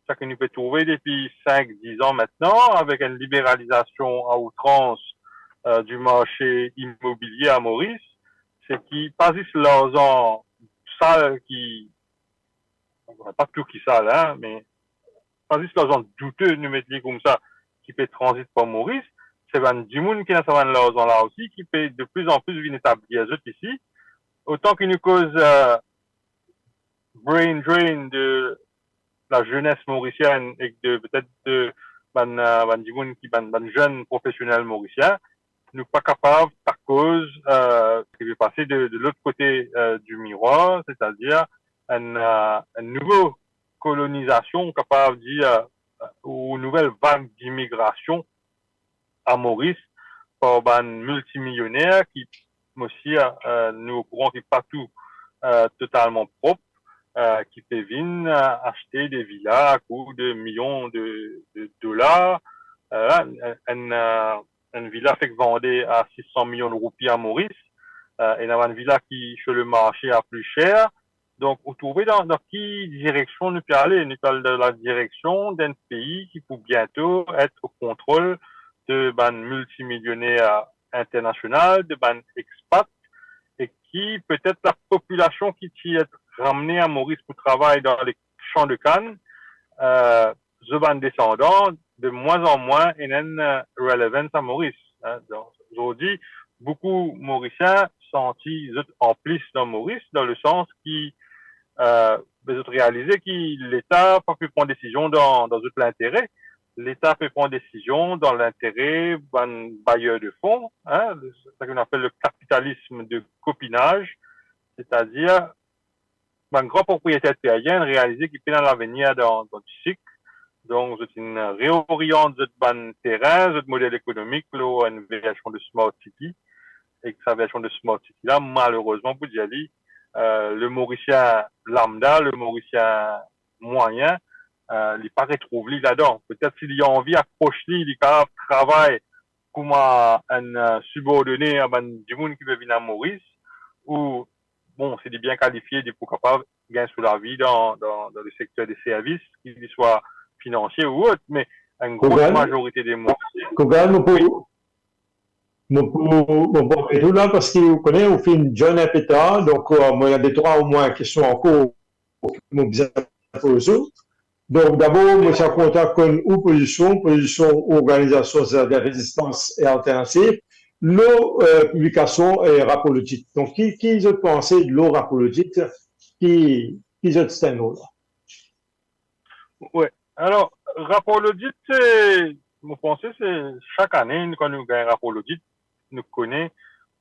Sa ki nou pe trouve depi sink, dis an mintnan, avek enn liberalizasion a outrans, euh, du marse imobilie a Moris, se ki pa zis larzan sal ki, pa tou ki sal, hein, me pa zis larzan doute, nou met li koumsa, ki pe tranzit par Moris, se bann dimoun ki ena sa bann larzan la osi, ki pe de plis an plis vinn etablir zot isi. Otan ki nou koz, euh, brain drain de lazenes morisienn ek de, petet de bann, euh, bann dimoun ki, bann, bann zenn profesionel morisien, nou pa kapav pa koz, euh, ki pe pase de, de lot kote, euh, du mirwar, setadir enn, euh, enn nouvo kolonizasion, ou kapav dir, euh, ou nouvel vag dimigrasion a Moris par bann miltimilioner ki, mo sir, euh, nou okouran ki pa tou, euh, totalman prop, euh, ki pe vinn, euh, aste de vila a kou de milion de, de dolar. Euh, enn, enn, euh, enn vila fek vande a sis san milion roupi a Moris, euh, ena bann vila ki sir le marse a pli ser. Donk, ou trouve dan, dan ki direksion nou pe ale? Nou pe al dan la direksion d'enn pei ki pou biento et o kontrol de bann miltimilioner internasional, de bann expat, e ki petet lapopilasion ki ti et ramne a Moris pou travay dan le san de kann, euh, zot bann desandan, de mwin an mwin, ena enn, euh, relevance a Moris, hein. Donk, zordi, boukou Morisien santi zot anplis dan Moris, dan le sans ki, euh, be, zot realize ki Leta pa pe pran desizion dan, dan zot lintere. Leta pe pran desizion dan lintere bann bayer de fon, hein, sa ki nou apel le kapitalism de kopinaz, setadir bann gran propriyeter terien realize ki pena lavenir dan, dan disik. Donk, zot inn reoriant zot bann terin, zot model ekonomik lor enn version de Smart City. Ek sa version de Smart City la, malerezman pou dir li, euh, le Morisien lambda, le Morisien mwayin, euh, li pa retrouv li ladan. Petet si li anvi apros li, li kapav travay kouma enn, euh, sibordone a bann dimoun ki pe vinn a Moris, ou, bon, si li bien kalifie, li pou kapav gagn so lavi dan, dan, dan le sekter de servis, ki li swa finansie ou ot, me enn gro Kogan? Mazorite de Morisien. Kogan, mo pou, mo pou, mo pou aret ou la, parski ou kone, ou finn join inpe tar, donk, euh, mo ena de trwa omwin kestion ankor ki mo bizin poz ou. Donk, dabor, mo ti a kontan konn ou pozision, pozision Organizasyon Sesel Rezistans e Alternansiv, lor, euh, piblikasion, euh, Rapo Lodit. Donk, ki, ki zot panse lor Rapo Lodit, ki, ki zot stand lor la? Wi. Alor, Rapo Lodit, se, mo panse, se sak ane, kan nou gagn Rapo Lodit, nou kone,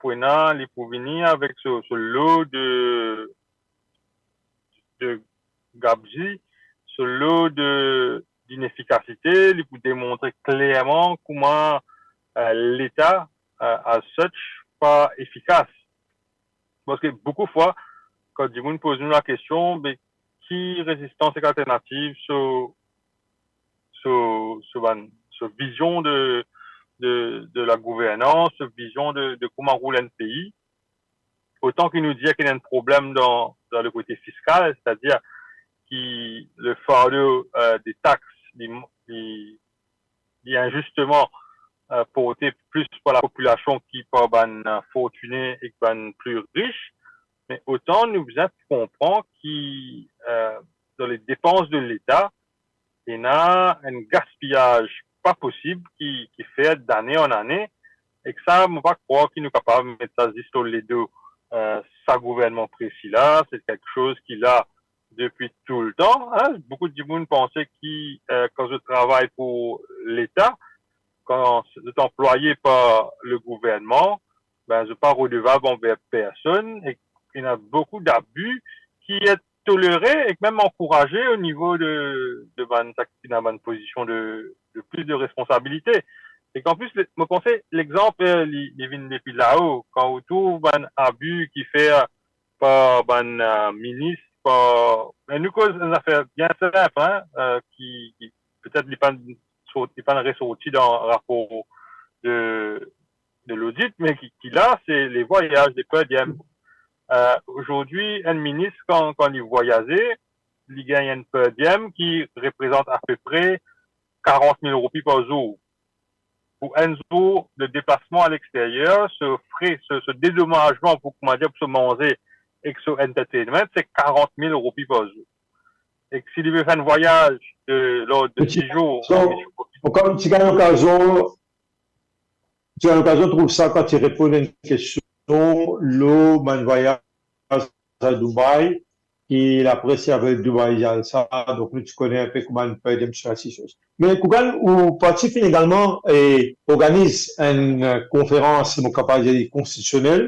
pou ena, li pou vini avek so, so lo de, de gabzi, so lo de, dinefikasite, li pou demontre klerman kouma, euh, Leta, euh, as such, pa efikas. Parski boukou fwa, kan dimoun poz nou lakestion, be, ki Rezistans ek Alternansiv, so, so, so bann, so vizion de, de, de lagouvernans, so vizion de, de kouma roul enn pei, otan ki nou dir ki ena enn problem dan, dan le kote fiskal, setadir ki le fardo, euh, de tax, li, li, li inzisteman, euh, porte plis par lapopilasion ki par bann, euh, fortine ek bann pli ris, me otan nou bizin konpran ki, euh, dan le depans de Leta, ena enn gaspiyaz pa posib ki, ki fer dane an ane, ek sa, mo pa krwar ki nou kapav met sa zis lor ledo, eh, sa gouvernman presi la, se kiksoz ki la depi toultan, hein. Boukou dimoun panse ki, eh, kan zot travay pou Leta, kan zot anplwaye par le gouvernman, ben, zot pa redevab anver personn, e ena boukou dabi ki et tolere ek mem ankouraze o nivo de, de bann, sak ena bann pozision de, de plis de responsabilite. Ek an plis, le, mo panse, lexanp, eh, li, li vinn depi lao, kan ou trouv bann abi ki fer par bann, eh, minis, par, me nou koz enn zafer bien sinp, hein, eh, ki, ki petet li pa sort-, li pa resorti dan rapor de, de lodit, me ki, ki la, se le vwayaz, le per diem. Eh, azordi, enn minis, kan, kan li vwayaze, li gagn enn per diem ki reprezant apepre karant mil roupi par zour. Pou enn zour de deplasman a lexteryer, se fre, se, se dedomazman pou, koumadir, pou so manze ek so entertainment, se karant mil roupi par zour. Ek si li pe fer enn vwayaz de, lord de sis zour, so, an mision profesionel, ou koz, ti gagn lokazion, ti gagn lokazion trouv sa kan ti reponn enn kestion lor bann vwayaz a Dubai, ki lapres ti apel Dubai Jalsa, donk nou ti kone inpe kouma enn per diem sir la sizoz. Me Kugan, ou parti finn egalman, eh, organiz enn, eh, konferans, mo kapav dir, konstitisionel,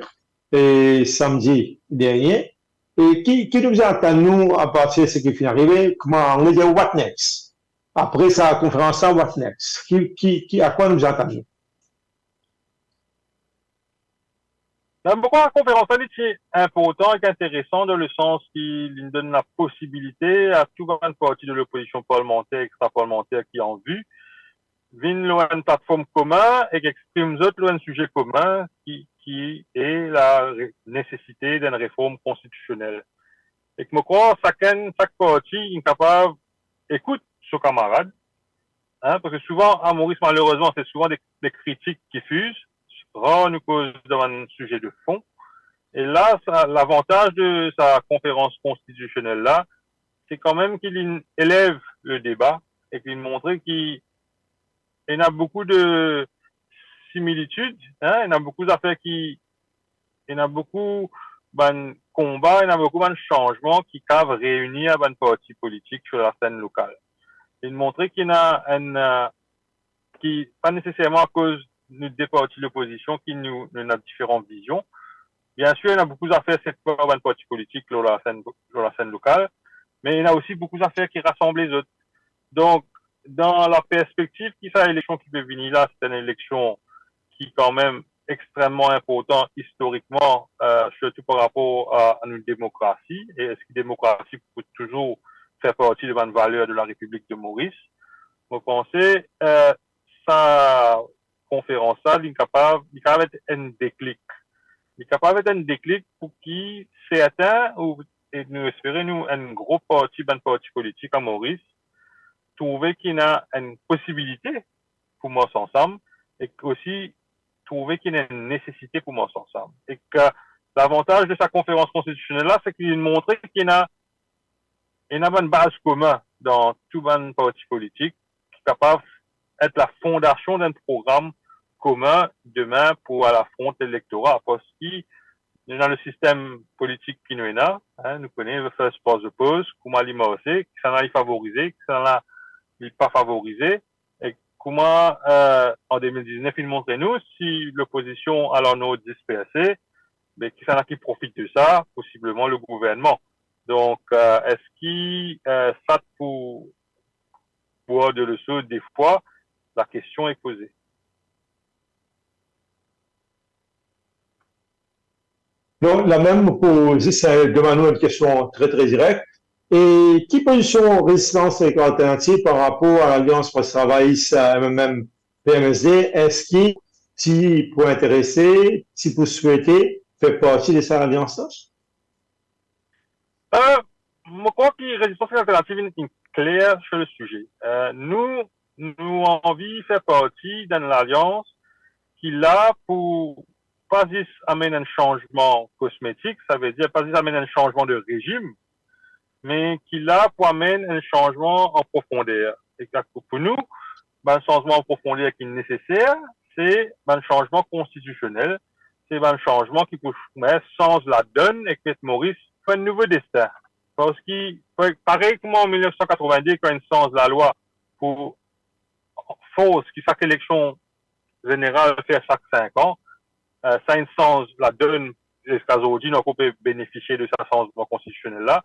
eh, samdi dernie. E ki, ki nou bizin atann nou apartir de seki finn arive? Kouma, on va dir, what next? Apre sa konferans la, what next? Ki, ki, ki, a kwa nou bizin atann nou? Donk, mo krwar konferans la, li ti inportan ek interesan dan le sans ki li donn laposibilite a tou bann parti de lopozision parlimanter, extra-parlimanter ki an vi, vinn lor enn platform komin ek exprim zot lor enn size komin ki, ki e la re-, nesesite d'enn reform konstitisionel. Ek mo krwar sakenn, sak parti, inn kapav ekout so kamarad, hein, parski souvan, a Moris, malerezman, se souvan de, de kritik ki fiz, rar nou koz dan bann size de fon. E la, sa, lavantaz de sa konferans konstitisionel la, se kanmem ki li elev le deba e ki li montre ki ena boukou de similitid, hein, ena boukou zafer ki, ena boukou bann konba, ena boukou bann sanzman ki kav reini bann parti politik sir lasenn lokal. Li montre ki ena enn, eh, ki pa neseserman akoz nou de parti lopozision ki nou, nou ena diferan vizion. Biensir, ena boukou zafer set par bann parti politik lor lasenn, lor lasenn lokal, me ena osi boukou zafer ki rasanble zot. Donk, dan laperspektiv ki sa eleksion ki pe vini la, se enn eleksion ki kanmem extrememan inportan istorikman, eh, sirtou par rapor a, a nou demokrasi, e eski demokrasi pou touzour fer parti de bann valer de la Repiblik de Moris. Mo panse, eh, sa konferans la, li kapav, li kapav et enn deklik. Li kapav et enn deklik pou ki sertin, ou, e nou espere nou, enn gro parti, bann parti politik a Moris, trouve ki ena enn posibilite pou mars ansam, ek osi trouve ki ena enn nesesite pou mars ansam. Ek, eh, lavantaz de sa konferans konstitisionel la, se ki li montre ki ena, ena bann baz komin dan tou bann parti politik ki kapav et lafondasion d'enn program komin demin pou al afront elektora, parski nou ena le sistem politik ki nou ena, hein, nou kone le first past the post, kouma li marse, kisannla li favorize, kisannla li pa favorize, e kouma, eh, an de mil diznef inn montre nou, si lopozision al an nord disperse, be kisannla ki profit de sa? Posibleman le gouvernman. Donk, eh, eski, eh, sa pou bwar delo so de fwa? Lakestion est posée. Non, lamem pou zis, eh, demann ou enn kestion tre, tre direk. E ki pozision Rezistans ek Alternativ par rapor a Lalians Pres Travayis, eh, M M M, P M S D? Eski ti pou interese, ti pou swete fer parti de sa lalians la? Eh, mo krwar ki Rezistans ek Alternativ inn, inn kler sir le size. Eh, nou, nou anvi fer parti d'enn lalians ki la pou pa zis amenn enn sanzman kosmetik, savedir pa zis amenn enn sanzman de rezim, me ki la pou amenn enn sanzman an profonder. E pou nou, bann sanzman an profonder ki neseser, se bann sanzman konstitisionel, se bann sanzman ki pou sanz ladonn ek met Moris pou enn nouvo destin. Parski, parey kouma an mil nef san katrovin-de, kan inn sanz lalwa pou fors ki sak eleksion zeneral fer sak sink an, eh, sa inn sanz ladonn, ziska zordi nou ankor pe benefisie de sa sanzman konstitisionel la.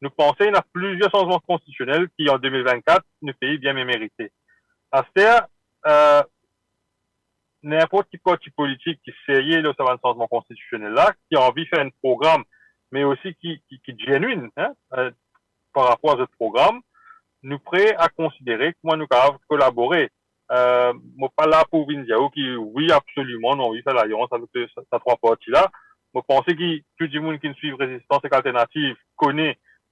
Nou panse ena plizier sanzman konstitisionel ki an de mil vinn-kat nou pei bien merite. Aster, eh, ninport ki parti politik ki serye lor sa bann sanzman konstitisionel la, ki anvi fer enn program, me osi ki, ki, ki genuine, hein, eh, par rapor a zot program, nou pre a konsidere kouma nou kapav kolabore. Eh, mo pa la pou vinn dir ou ki wi, absoliman, nou anvi fer lalians avek sa, sa trwa parti la. Mo panse ki tou dimoun ki swiv Rezistans ek Alternativ kone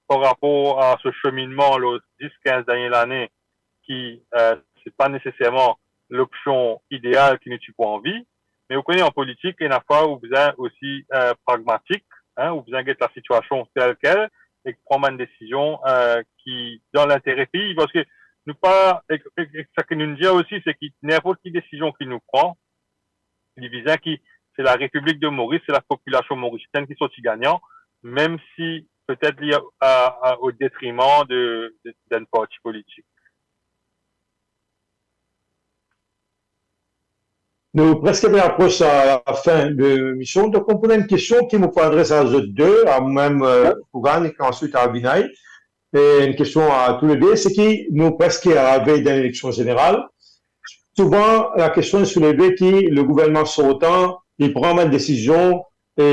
par rapor a so seminnman lor dis, kinz dernie lane ki, eh, se pa neseserman lopsion ideal ki nou ti pou anvi. Me ou kone, an politik, ena fwa ou bizin osi, eh, pragmatik, hein, ou bizin get lasitiasion tel kel ek pran bann desizion, eh, ki dan lintere pei, parski nou pa, ek, ek, ek sa ki nou dir osi, se ki ninport ki desizion ki nou pran, li bizin ki se Larepiblik de Moris, se lapopilasion morisienn ki sorti gagnan, mem si petet li a, a, a, o detriman de, de, d'enn parti politik. Nou preske pe apros a lafin de lemision, donk mo pou ena enn kestion ki mo pou adres a zot de, a mwa mem, eh, Kougan, ek answit a Vinay. E enn kestion a toule de, se ki nou preske arive dan eleksion zeneral. Souvan, lakestion souleve ki le gouvernman sortan, li pran bann desizion, e,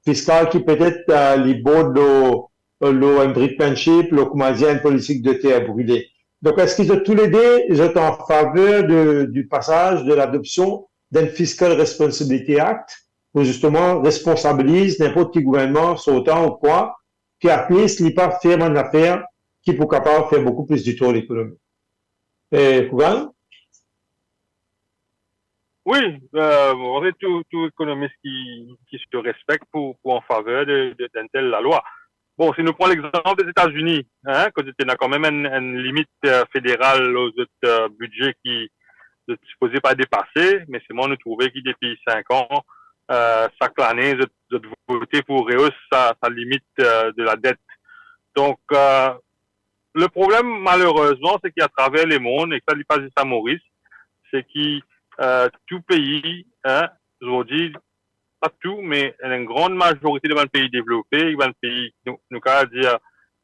fiskal ki petet, eh, li bord lor, lor enn brinkmanship, lor, kouma dir, enn politik de ter brile. Donk, eski zot toule de, zot an faver de, du pasaz de ladopsion d'enn Fiscal Responsibility Act pou zisteman responsabiliz ninport ki gouvernman sortan ou kwa, ki at least li pa fer bann zafer ki pou kapav fer boukou plis ditor lekonomi. E, Kougan? Wi, eh, mo panse tou, tou ekonomis ki, ki se respekte pou, pou an faver de, de, d'enn tel lalwa. Bon, si nou pran lexanp Lezetazini, hein, kot zot ena kanmem enn, enn limit, eh, federal lor zot, eh, bidze ki zot sipoze pa depase, me selman nou trouve ki depi sink an, eh, sak lane, zot, zot vote pou rehos sa, sa limit, eh, de ladet. Donk, eh, le problem, malerezman, se ki atraver lemond, e sa li pa zis a Moris, se ki, eh, tou pei, hein, zordi, pa tou, me enn gran mazorite de bann pei devlope, bann pei, nou, nou kapav dir,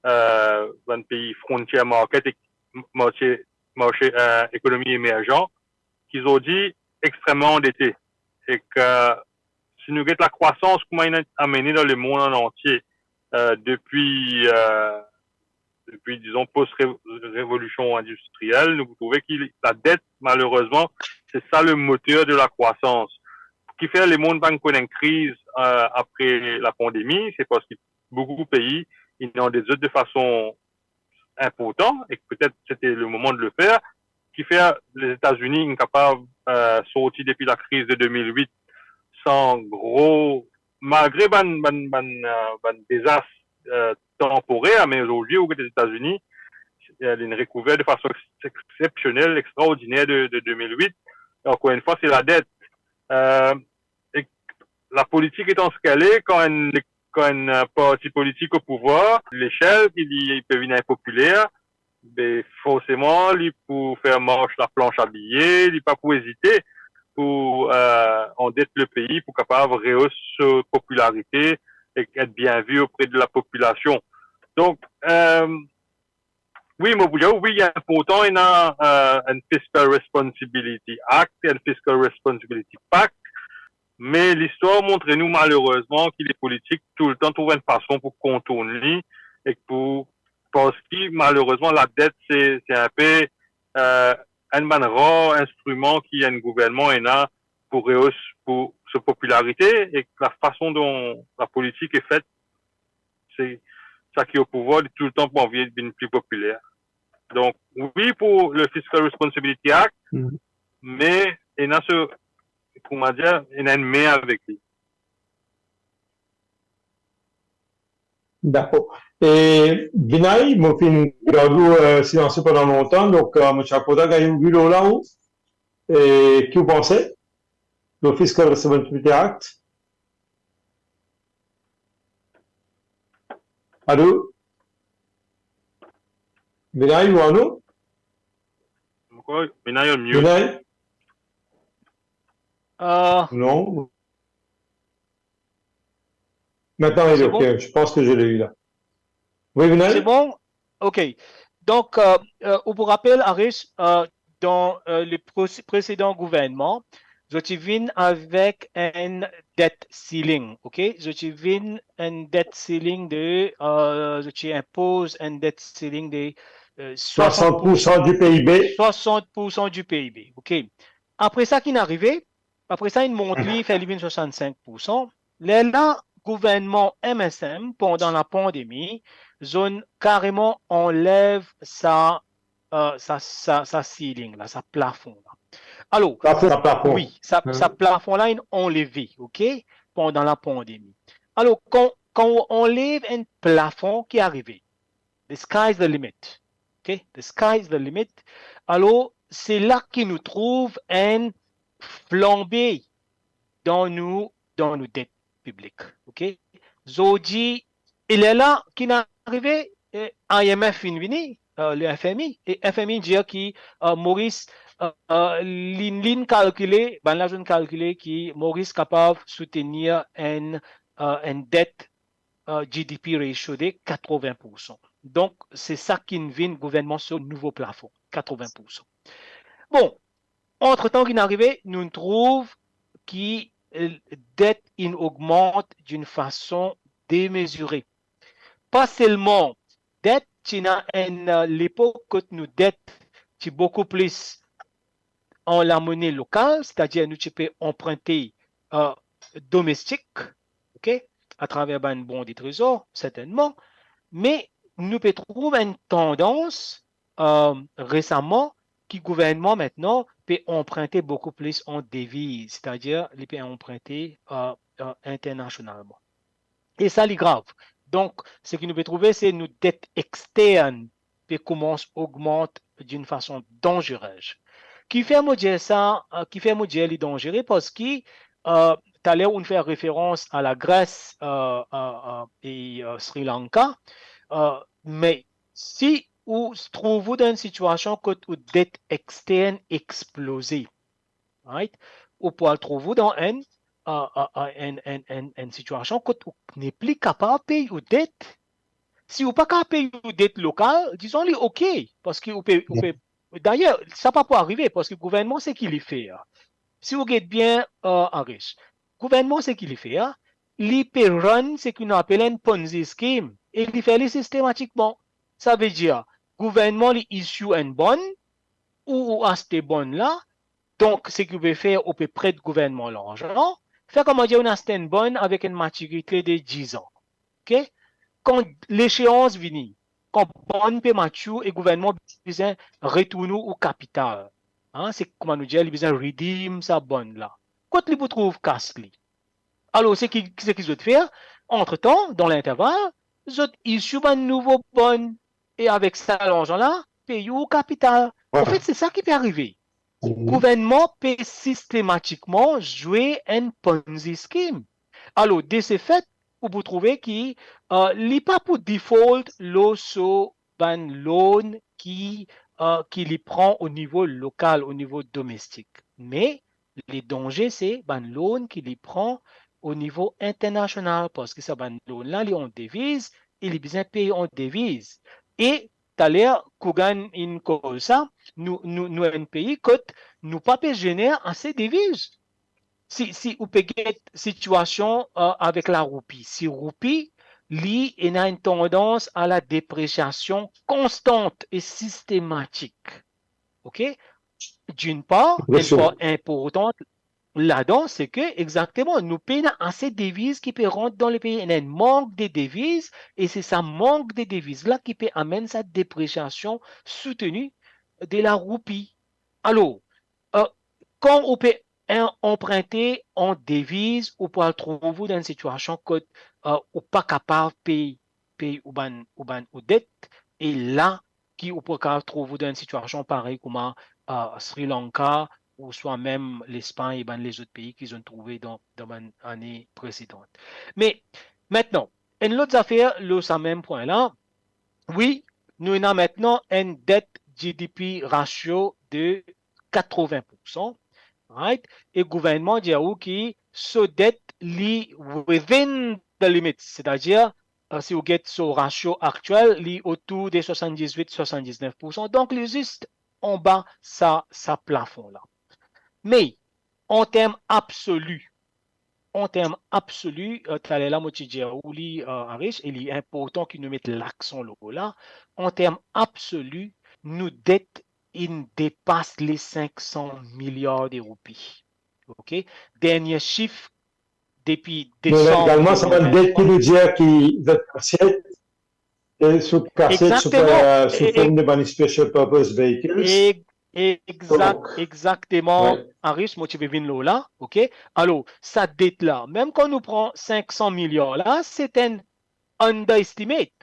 eh, bann pei frontier market ek marse, marse, eh, ekonomi emerzan, ki zordi extreman andete. Ek, eh, si nou get lakrwasans kouma inn amene dan lemond an antie, eh, depi, eh, depi, dizon, post-revolision indistriel, nou pou trouve ki ladet, malerezman, se sa le moter de lakrwasans. Kifer lemond pa'nn konn enn kriz, eh, apre lapandemi, se parski boukou pei inn andet zot de fason inportan, e petet sete le moman de le fer, kifer Lezetazini inn kapav, eh, sorti depi lakriz de de mil wit san gro, malgre bann, bann, bann, eh, bann dezas, eh, tanporer, me zordi ou get Lezetazini, eh, li inn rekouver de fason ex-, exsepsionel, extraordiner de, de de mil wit. Ankor enn fwa, se ladet. Eh, e lapolitik etan se k'elle, kan enn, kan enn, eh, parti politik o pouvwar, lesel ki li pe vinn inpopiler, be, forseman, li pou fer mars laplans a biye, li pa pou ezite pou, eh, andet lepei pou kapav rehos so popilarite ek et bien vi opre de lapopilasion. Donk, eh, wi, mo pou dir, wi, li inportan ena, eh, enn Fiscal Responsibility Act, enn Fiscal Responsibility Pact, me listwar montre nou, malerezman, ki lepolitik toultan trouv enn fason pou kontourn li, ek pou, parski, malerezman, ladet, se, se inpe, eh, enn bann rar instriman ki enn gouvernman ena pou rehos pou so popilarite, ek lafason dont lapolitik e fet, se sa ki o pouvwar, li toultan pou anvi vinn pli popiler. Donk, wi, pou le Fiscal Responsibility Act, me ena so, kouma dir, ena enn me avek li. Dakor. E Vinay, mo finn gard ou, euh, silansie pandan lontan, donk, euh, mo ti a kontan gagn ou vinn lor la ou. E ki ou panse? Lofis Correspondent Act. Alo? Vinay, ou ar nou? Ankor, Vinay, on mute. Vinay? Euh, Non. Maintenant, il est C'est bon? OK. Je pense que je l'ai eu là. Oui, Vinay? C'est bon? OK. Donk, euh, euh, ou pou rapel, Aris, euh, dan, euh, le pré-, presedan gouvernman, zot ti vinn avek enn debt ceiling, OK? Zot ti vinn enn debt ceiling de, euh, zot ti inpoz enn debt ceiling de, euh, Soixante pour cent du P I B. Soixante pour cent du P I B, OK? Apre sa, ki'nn arive? Apre sa, inn mont li, fer li vinn swasannsink pour san. Lerla, gouvernman M S M, pandan lapandemi, zot inn kareman anlev sa, euh, sa, sa, sa ceiling la, sa plafon la. Alor, Plafon, sa plafon. wi, sa, Hmm. sa plafon la, inn anleve, OK, pandan lapandemi. Alor, kan, kan ou anlev enn plafon, ki arive? The sky's the limit. OK? The sky's the limit. Alor, se la ki nou trouv enn flanbe dan nou, dan nou det piblik. OK? Zordi, e lerla, ki'nn arive, eh, I M F inn vini, euh, le F M I, e F M I dir ki, euh, Moris, euh, euh, li'nn, li'nn kalkile, bann la zot inn kalkile ki Moris kapav soutenir enn, euh, enn det, euh, G D P ratio de katrovin pour san. Donk, se sa ki'nn vinn gouvernman so nouvo plafon, katrovin pour san. Bon, antretan ki'nn arive, nou trouv ki, euh, det inn ogmant d'une façon démesurée. Pa selman det, ti ena enn, euh, lepok kot nou det ti boukou plis an lamone lokal, setadir nou ti pe anprinte, euh, domestik, OK, atraver bann bon de trezor, sertennman, me nou pe trouv enn tandans, euh, resaman, ki gouvernman aster pe anprinte boukou plis an deviz, setadir li pe anprinte, euh, euh, internasionalman. E sa, li grav. Donk, seki nou pe trouve, se nou det extern pe koumans ogmant d'une façon dangereuse. Kifer mo dir sa, euh, kifer mo dir li danzere? Parski, euh, taler ou'nn fer referans a Lagres, euh, euh, euh, e, euh, Sri Lanka, euh, me si ou trouv ou dan enn sitiasion kot ou det extern exploze, right? Ou pou al trouv ou dan enn, euh, euh, euh, enn, enn, enn, enn sitiasion kot ou nepli kapav pey ou det. Si ou pa kapav pey ou det lokal, dizon li OK, parski ou pe, ou pe, dayer, sa pa pou arive, parski gouvernman, seki li fer, si ou get bien, euh, Aris, gouvernman, seki li fer, li pe run seki nou apel enn Ponzi scheme, e li fer li sistematikman. Savedir, gouvernman, li issue enn bond, ou, ou aste bond la, donk, seki ou pe fer, ou pe pret gouvernman larzan, fer koumadir ou aste enn bond avek enn matirite de diz an. OK? Kan leseans vini, kan bond pe matir e gouvernman bizin retourn ou, ou kapital, hein, se kouma nou dir, li bizin redeem sa bond la. Kot li pou trouv kas li? Alor, seki, seki zot fer, antretan, dan linterval, zot issue bann nouvo bond, e avek sa larzan la, pey ou kapital. Voilà. Anfet, se sa ki pe arive. Mhm. Gouvernman pe sistematikman zwe enn Ponzi scheme. Alor, de se fet, ou pou trouve ki, euh, li pa pou default lor so bann loan ki, euh, ki li pran o nivo lokal, o nivo domestik. Me le danze, se bann loan ki li pran o nivo internasional, parski sa bann loan la, li an deviz, e li bizin pey an deviz. E taler, Kugan inn koz sa, nou, nou, nou enn pei kot nou pa pe zener ase deviz. Si, si ou pe get sitiasion, euh, avek laroupi, si roupi, li ena enn tandans a la depresiasion konstant e sistematik. OK? D'une part, enn par inportan ladan, se ke, exakteman, nou pena ase deviz ki pe rant dan lepei, ena enn mank de deviz, e se sa mank de deviz la ki pe amenn sa depresiasion souteni de laroupi. Alor, euh, kan ou pe en-, anprinte an deviz, ou pou al trouv ou dan enn sitiasion kot, euh, ou pa kapav pey pey ou bann, ou bann, ou det, e la ki ou pou kapav trouv ou dan enn sitiasion parey kouma, uh, Sri Lanka, ouswa mem Lespagn e bann lezot pei ki zot trouve dan, dan bann ane presedan. Me, aster, enn lot zafer lor sa mem pwin la, wi, nou ena aster enn debt G D P ratio de katrovin poursan, right? E gouvernman dir ou ki so debt li within the limits, setadir, uh, si ou get so ratio aktiel, li otour de swasanndizwit, swasanndiznev poursan. Donk, li zis anba sa, sa plafon la. Me, an term absoli, an term absoli, uh, taler la mo ti dir ou li, uh, Arish, e li inportan ki nou met laksan lor la, an term absoli, nou det inn depas le sink san miliar de roupi. Ok? Dernie sif depi desanm... Egalman, sa bann det ki nou dir ki zot kasiet, e sou kasiet, sou, sou form de bann special purpose vehicles. Egzakteman. Arish, mo ti pe vinn lor la, ok? Alor, sa det la, mem kan nou pran sink san miliar la, se enn underestimate.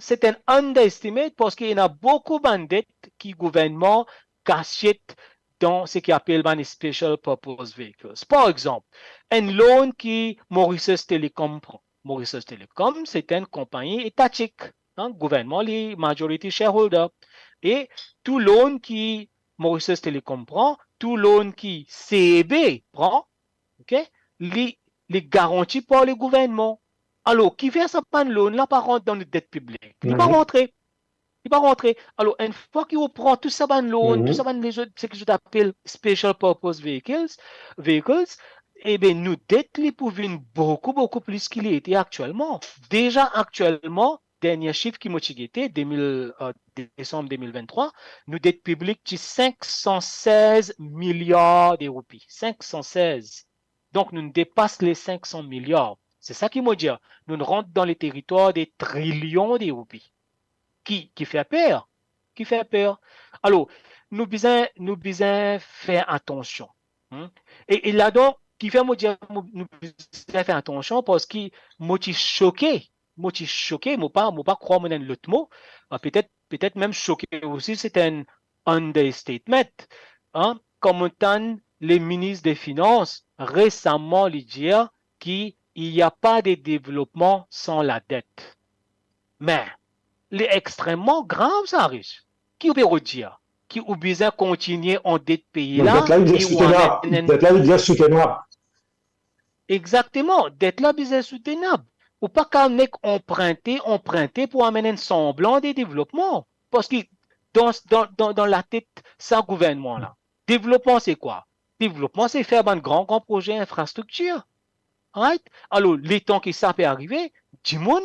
Se enn underestimate parski ena boukou bann det ki gouvernman kasiet dan seki apel bann special purpose vehicles. Par exanp, enn loan ki Mauritius Telecom pran. Mauritius Telecom, se enn konpagni etatik. Gouvernman li majority shareholder. E tou loan ki Mauritius Telecom pran, tou loan ki C E B pran, ok, li, li garanti par le gouvernman. Alor, kifer sa bann loan la pa rant dan nou det piblik? Li pa rantre. Li pa rantre. Alor, enn fwa ki ou pran tou sa bann loan, tou sa bann lezot, seki zot apel special purpose vehicles, vehicles, ebe, nou det li pou vinn boukou, boukou plis ki li ete aktielman. Deza aktielman, dernie sif ki mo ti gete, de mil, uh, desanm de mil vinn-trwa, nou det piblik ti sink san sez miliar de roupi. Sink san sez. Donk, nou depas le sink san miliar. Se sa ki mo dir, nou rant dan le teritwar de trilion de roupi. Ki, ki fer per. Ki fer per. Alor, nou bizin, nou bizin fer atansion. E, e la donk, kifer mo dir, mo, nou bizin fer atansion, parski mo ti soke, mo ti soke, mo pa, mo pa krwar mo ena enn lot mo, petet, petet mem soke osi, se enn understatement, kan mo tann le minis de finans resaman li dir ki il y a pas de développement sans la dette. Me, li extreman grav sa, Arish. Ki ou pe rod dir? Ki ou bizin kontigne andet pei la, e ou amenn... Det la, li bizin soutenab. Egzakteman, det la bizin soutenab. Ou pa kapav nek anprinte, anprinte pou amenn enn sanblan de devlopman. Parski dan, dan, dan, dan latet sa gouvernman la, devlopman se kwa? Devlopman se fer bann gran, gran proze infrastriktir. Right? Alor, letan ki sa pe arive, dimoun,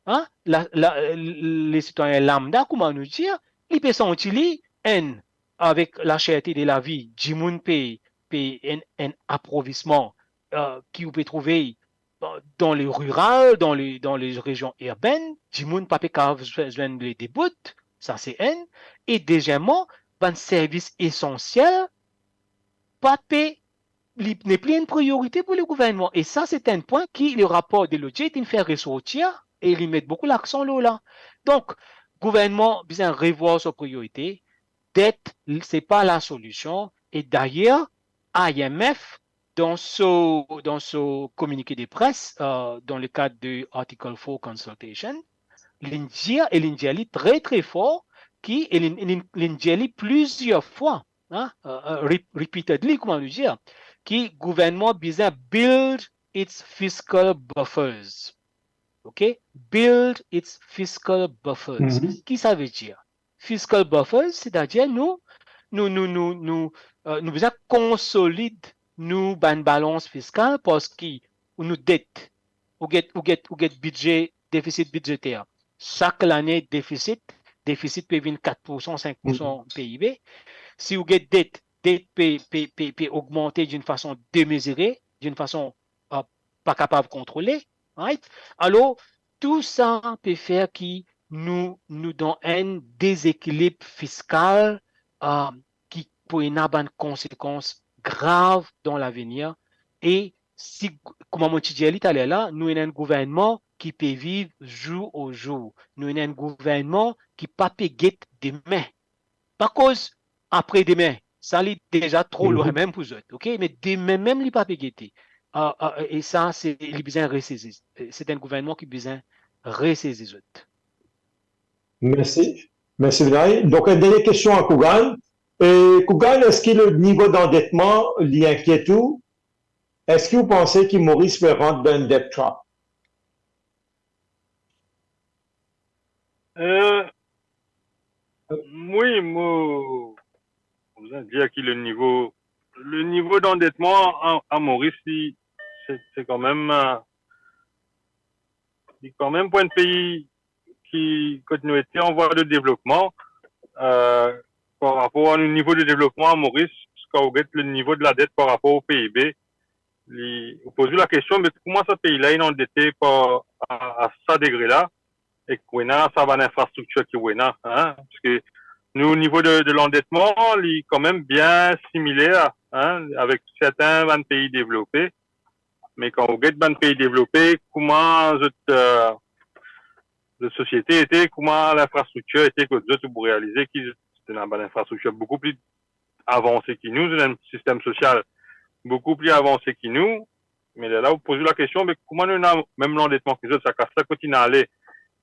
la, la, le sitwayin lambda, kouma nou dir, li pe santi li, enn, avek la cherte de lavi, dimoun pe, pe enn, enn aprovisman, ki ou pe trouve dan le riral, dan le, dan le rezion irbenn, dimoun pa pe kapav zwenn, zwenn le debout, sa se enn. E dezieman, bann servis esansiel pa pe, li nepli enn priorite pou le gouvernman. E sa, se enn pwin ki le rapor de l'OCDE inn fer resortir e li met boukou laksan lor la. Donk, gouvernman bizin revwar so priorite. Det, se pa la solision. E dayer, I M F, dan so, dan so kominike de pres, dan le kad de Article four consultation, linn dir, e linn dir li tre, tre for, ki, e linn, linn, linn dir li plizier fwa, repeatedly, kouma nou dir, ki gouvernman bizin build its fiscal buffers. Ok? Build its fiscal buffers. Ki sa ve dir? Fiscal buffers, setadir nou, nou, nou, nou, nou, nou bizin konsolid nou bann balans fiskal parski nou det, ou get, ou get, ou get bidze, defisit bidzeter. Sak lane, defisit, defisit pe vinn kat poursan, sink poursan P I B. Si ou get det, det pe, pe, pe, pe ogmante d'une façon démesurée, d'une façon, euh, pa kapav kontrole, right? Alor, tou sa pe fer ki nou, nou dan enn dezekilib fiskal, euh, ki pou ena bann konsekans grav dan lavenir. E si, kouma mo ti dir li taler la, nou ena enn gouvernman ki pe viv zour o zour. Nou ena enn gouvernman ki pa pe get demin. Pa koz apre demin, sa li deza tro lwin mem pou zot, ok? Me demin mem li pa pe gete. Ah, ah, e sa, se, li bizin resezi. Se enn gouvernman ki bizin resezi zot. Mersi. Mersi, Vinay. Donk, enn dernie kestion a Kougan. E, Kougan, eski le nivo dandetman, li inkiet ou? Eski ou panse ki Moris pe rant dan enn debt trap? Euh, wi, mo, mo bizin dir ki le nivo, le nivo dandetman a, a Moris, li, se, se kanmem, euh, li kanmem pou enn pei ki, kot nou ete an vwa de devlopman, euh, par rapor a nou nivo de devlopman a Moris, kan ou get le nivo de ladet par rapor o P I B, li, ou poz ou lakestion, me kouma sa pei la inn andete par, a, a sa degre la, ek ou ena sa bann infrastriktir ki ou ena, hein, parski nou nivo de, de landetman, li kanmem bien similer, hein, avek sertin bann pei devlope. Me kan ou get bann pei devlope, kouma zot, euh, zot sosiete ete, kouma linfrastriktir ete kot zot, ou pou realize ki zot ena bann infrastriktir boukou pli avanse ki nou, zot ena enn sistem sosial boukou pli avanse ki nou. Me lerla ou poz ou lakestion, me kouma nou ena mem landetman ki zot, sa kas la kot inn ale?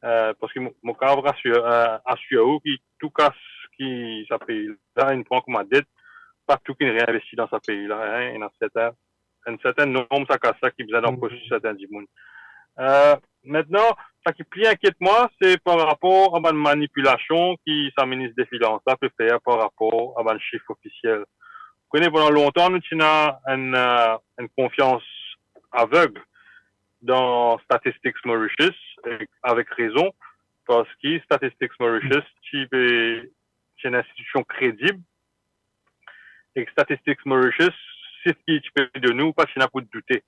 Euh, parski mo, mo kapav rasir, euh, asir ou ki tou kas ki sa pei la inn pran kouma det, pa tou ki inn reinvesti dan sa pei la, hein, ena sertin, enn sertin nonb sa kas la ki bizin dan pos sertin dimoun. Euh, aster, sa ki pli inkiet mwa, se par rapor a bann manipilasion ki sa minis de finans la pe fer par rapor a bann sif ofisiel. Ou kone, pandan lontan, nou ti ena enn, euh, enn konfians aveg dan Statistics Mauritius, e avek rezon, parski Statistics Mauritius ti pe, ti enn institision kredib, e Statistics Mauritius, sif ki ti pe donn ou, pa ti ena pou doute.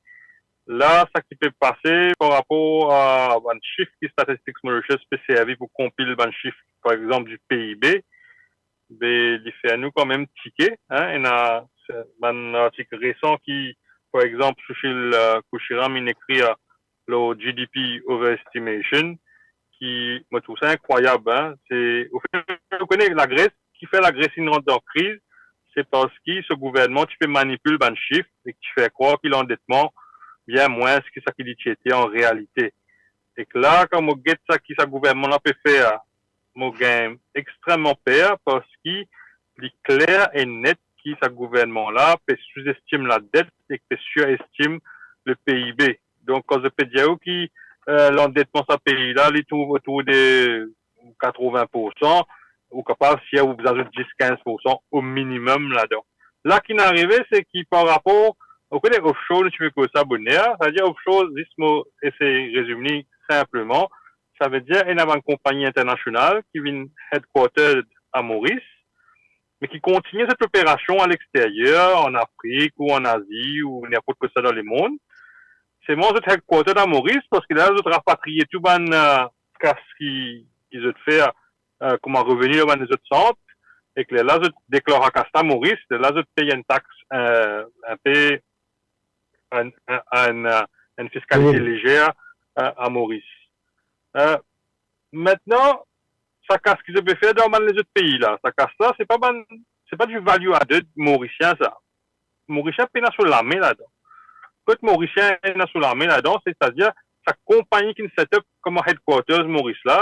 La, sa ki pe pase par rapor a bann sif ki Statistics Mauritius pe servi pou konpil bann sif, par exanp, di P I B, be, li fer nou kanmem tike, hein, ena bann artik resan ki, par exanp, Sushil, euh, Kushiram inn ekrir lor G D P overestimation, ki, mo trouv sa inkrwayab, hein. Se, ou kone, Lagres, kifer Lagres inn rant dan kriz, se parski so gouvernman ti pe manipil bann sif e ti fer krwar ki landetman bien mwins ki sa ki li ti ete an realite. Ek la, kan mo get sa ki sa gouvernman la pe fer, mo gagn extrememan per, parski li kler e net ki sa gouvernman la pe souzestim ladet ek pe sirestime le P I B. Donk, kan zot pe dir ou ki, euh, landetman sa pei la, li trouv otour de katrovin poursan, ou kapav sir ou bizin azout zis kinz poursan o minimem ladan. La ki inn arive, se ki par rapor, ou kone offshore, nou ti pe koz sa boner, savedir offshore, zis mo esey rezim li sinpleman, savedir ena bann konpagni internasional ki vinn headquartered a Moris, me ki kontigne zot operasion alexteryer, an Afrik ou an Azi ou ninport kot sa dan lemond. Selman zot headquartered a Moris, parski la zot rapatriye tou bann, euh, kas ki, ki zot fer, euh, kouma reveni dan bann lezot sant, ek lerla zot deklar sa kas la Moris, lerla zot pey enn tax, euh, inpe, enn, enn, enn, euh, enn fiskalite lezer, euh, a Moris. Euh, aster, sa kas ki zot pe fer dan bann lezot pei la, sa kas la, se pa bann, se pa di value added morisien sa. Morisien pena so lame ladan. Kot Morisien ena so lame ladan, setadir sa konpagni ki inn set up kouma headquarters Moris la,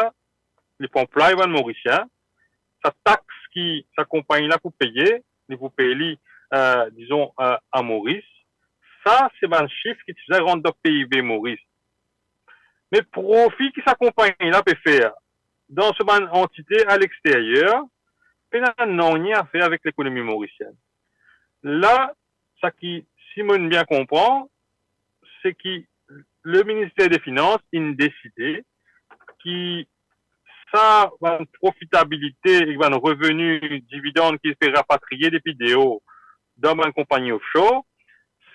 li pou anplway bann Morisien, sa tax ki sa konpagni la pou peye, li pou pey li, euh, dizon, euh, a Moris. Sa, se bann sif ki ti bizin rant dan P I B Moris. Me profi ki sa konpagni la pe fer dan so bann antite alexteryer, pena nanye a fer avek lekonomi morisienn. La, sa ki, si mo bien konpran, se ki le Minister de Finans inn deside ki sa bann profitabilite ek bann reveni dividann ki pe rapatriye depi deor dan bann konpagni offshore,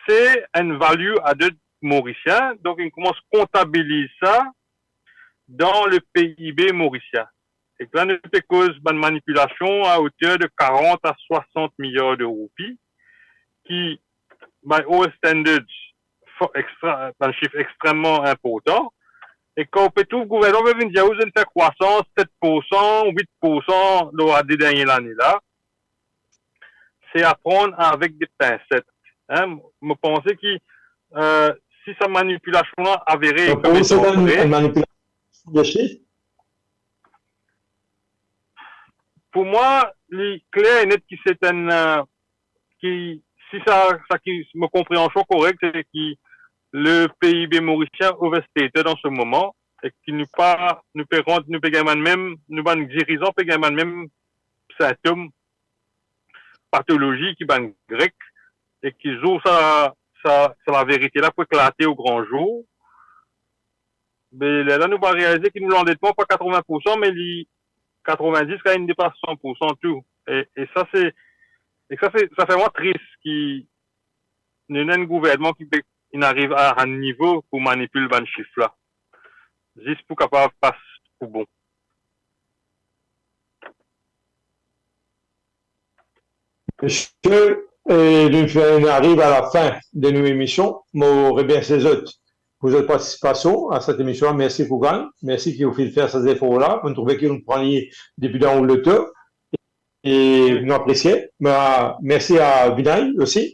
se enn value added morisien, donk inn koumans kontabiliz sa dan le P I B morisien. Ek la, nou pe koz bann manipilasion a oter de karant a swasant miliar de roupi, ki, by all standards, fo-, extra-, bann sif extrememan inportan, E kan ou pe trouv gouvernman pe vinn dir ou zot inn fer krwasans set poursan, wit poursan lor de dernie lane la, se a pran avek de pinset. Hein, mo panse ki, euh, si sa manipilasion la avere, donk, pou ou, se enn manipilasion de sif? Pou mwa, li kler e net ki se enn, euh, ki, si sa, sa ki mo konpreansion korek, se ki le P I B morisien overstated an se moman, e ki nou pa, nou pe rant, nou pe gagn bann mem, nou bann dirizan pe gagn bann mem sintom, patolozi ki bann Grek, e ki zour sa, sa, sa laverite la pou eklate o gran zour, be lerla nou va realize ki nou landetman pa katrovin poursan, me li katrovin-dis, kan li depas san poursan tou. E, e sa se, e sa se, sa fer mwa tris ki nou ena enn gouvernman ki pe, inn ariv a, a nivo pou manipil bann sif la, zis pou kapav pas pou bon. Mesie, eh, nou finn ariv a lafin de nou emision. Mo remersie zot pou zot partisipasion a set emision la. Mersi Kougan, mersi ki ou finn fer sa zefor la. Mo trouve ki nou pran li depi dan ou loto. E nou apresie. Me, mersi a Vinay osi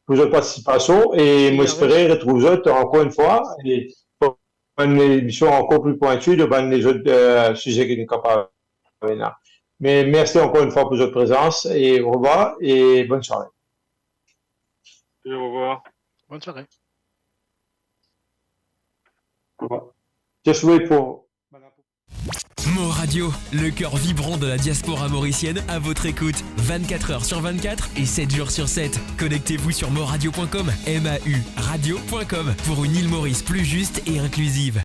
pou zot partisipasion. E mo espere retrouv zot ankor enn fwa. E pou enn emision ankor pli pointi de bann lezot, eh, size ki nou kapav ena. Me mersi ankor enn fwa pou zot prezans e orevwar e bonn sware. E orevwar. Bonne soirée. Just wait for Mor Radio, le cœur vibrant de la diaspora mauricienne, à votre écoute, vingt-quatre heures sur vingt-quatre et sept jours sur sept. Connectez-vous sur mauradio point com, M A U radio point com, pour une île Maurice plus juste et inclusive.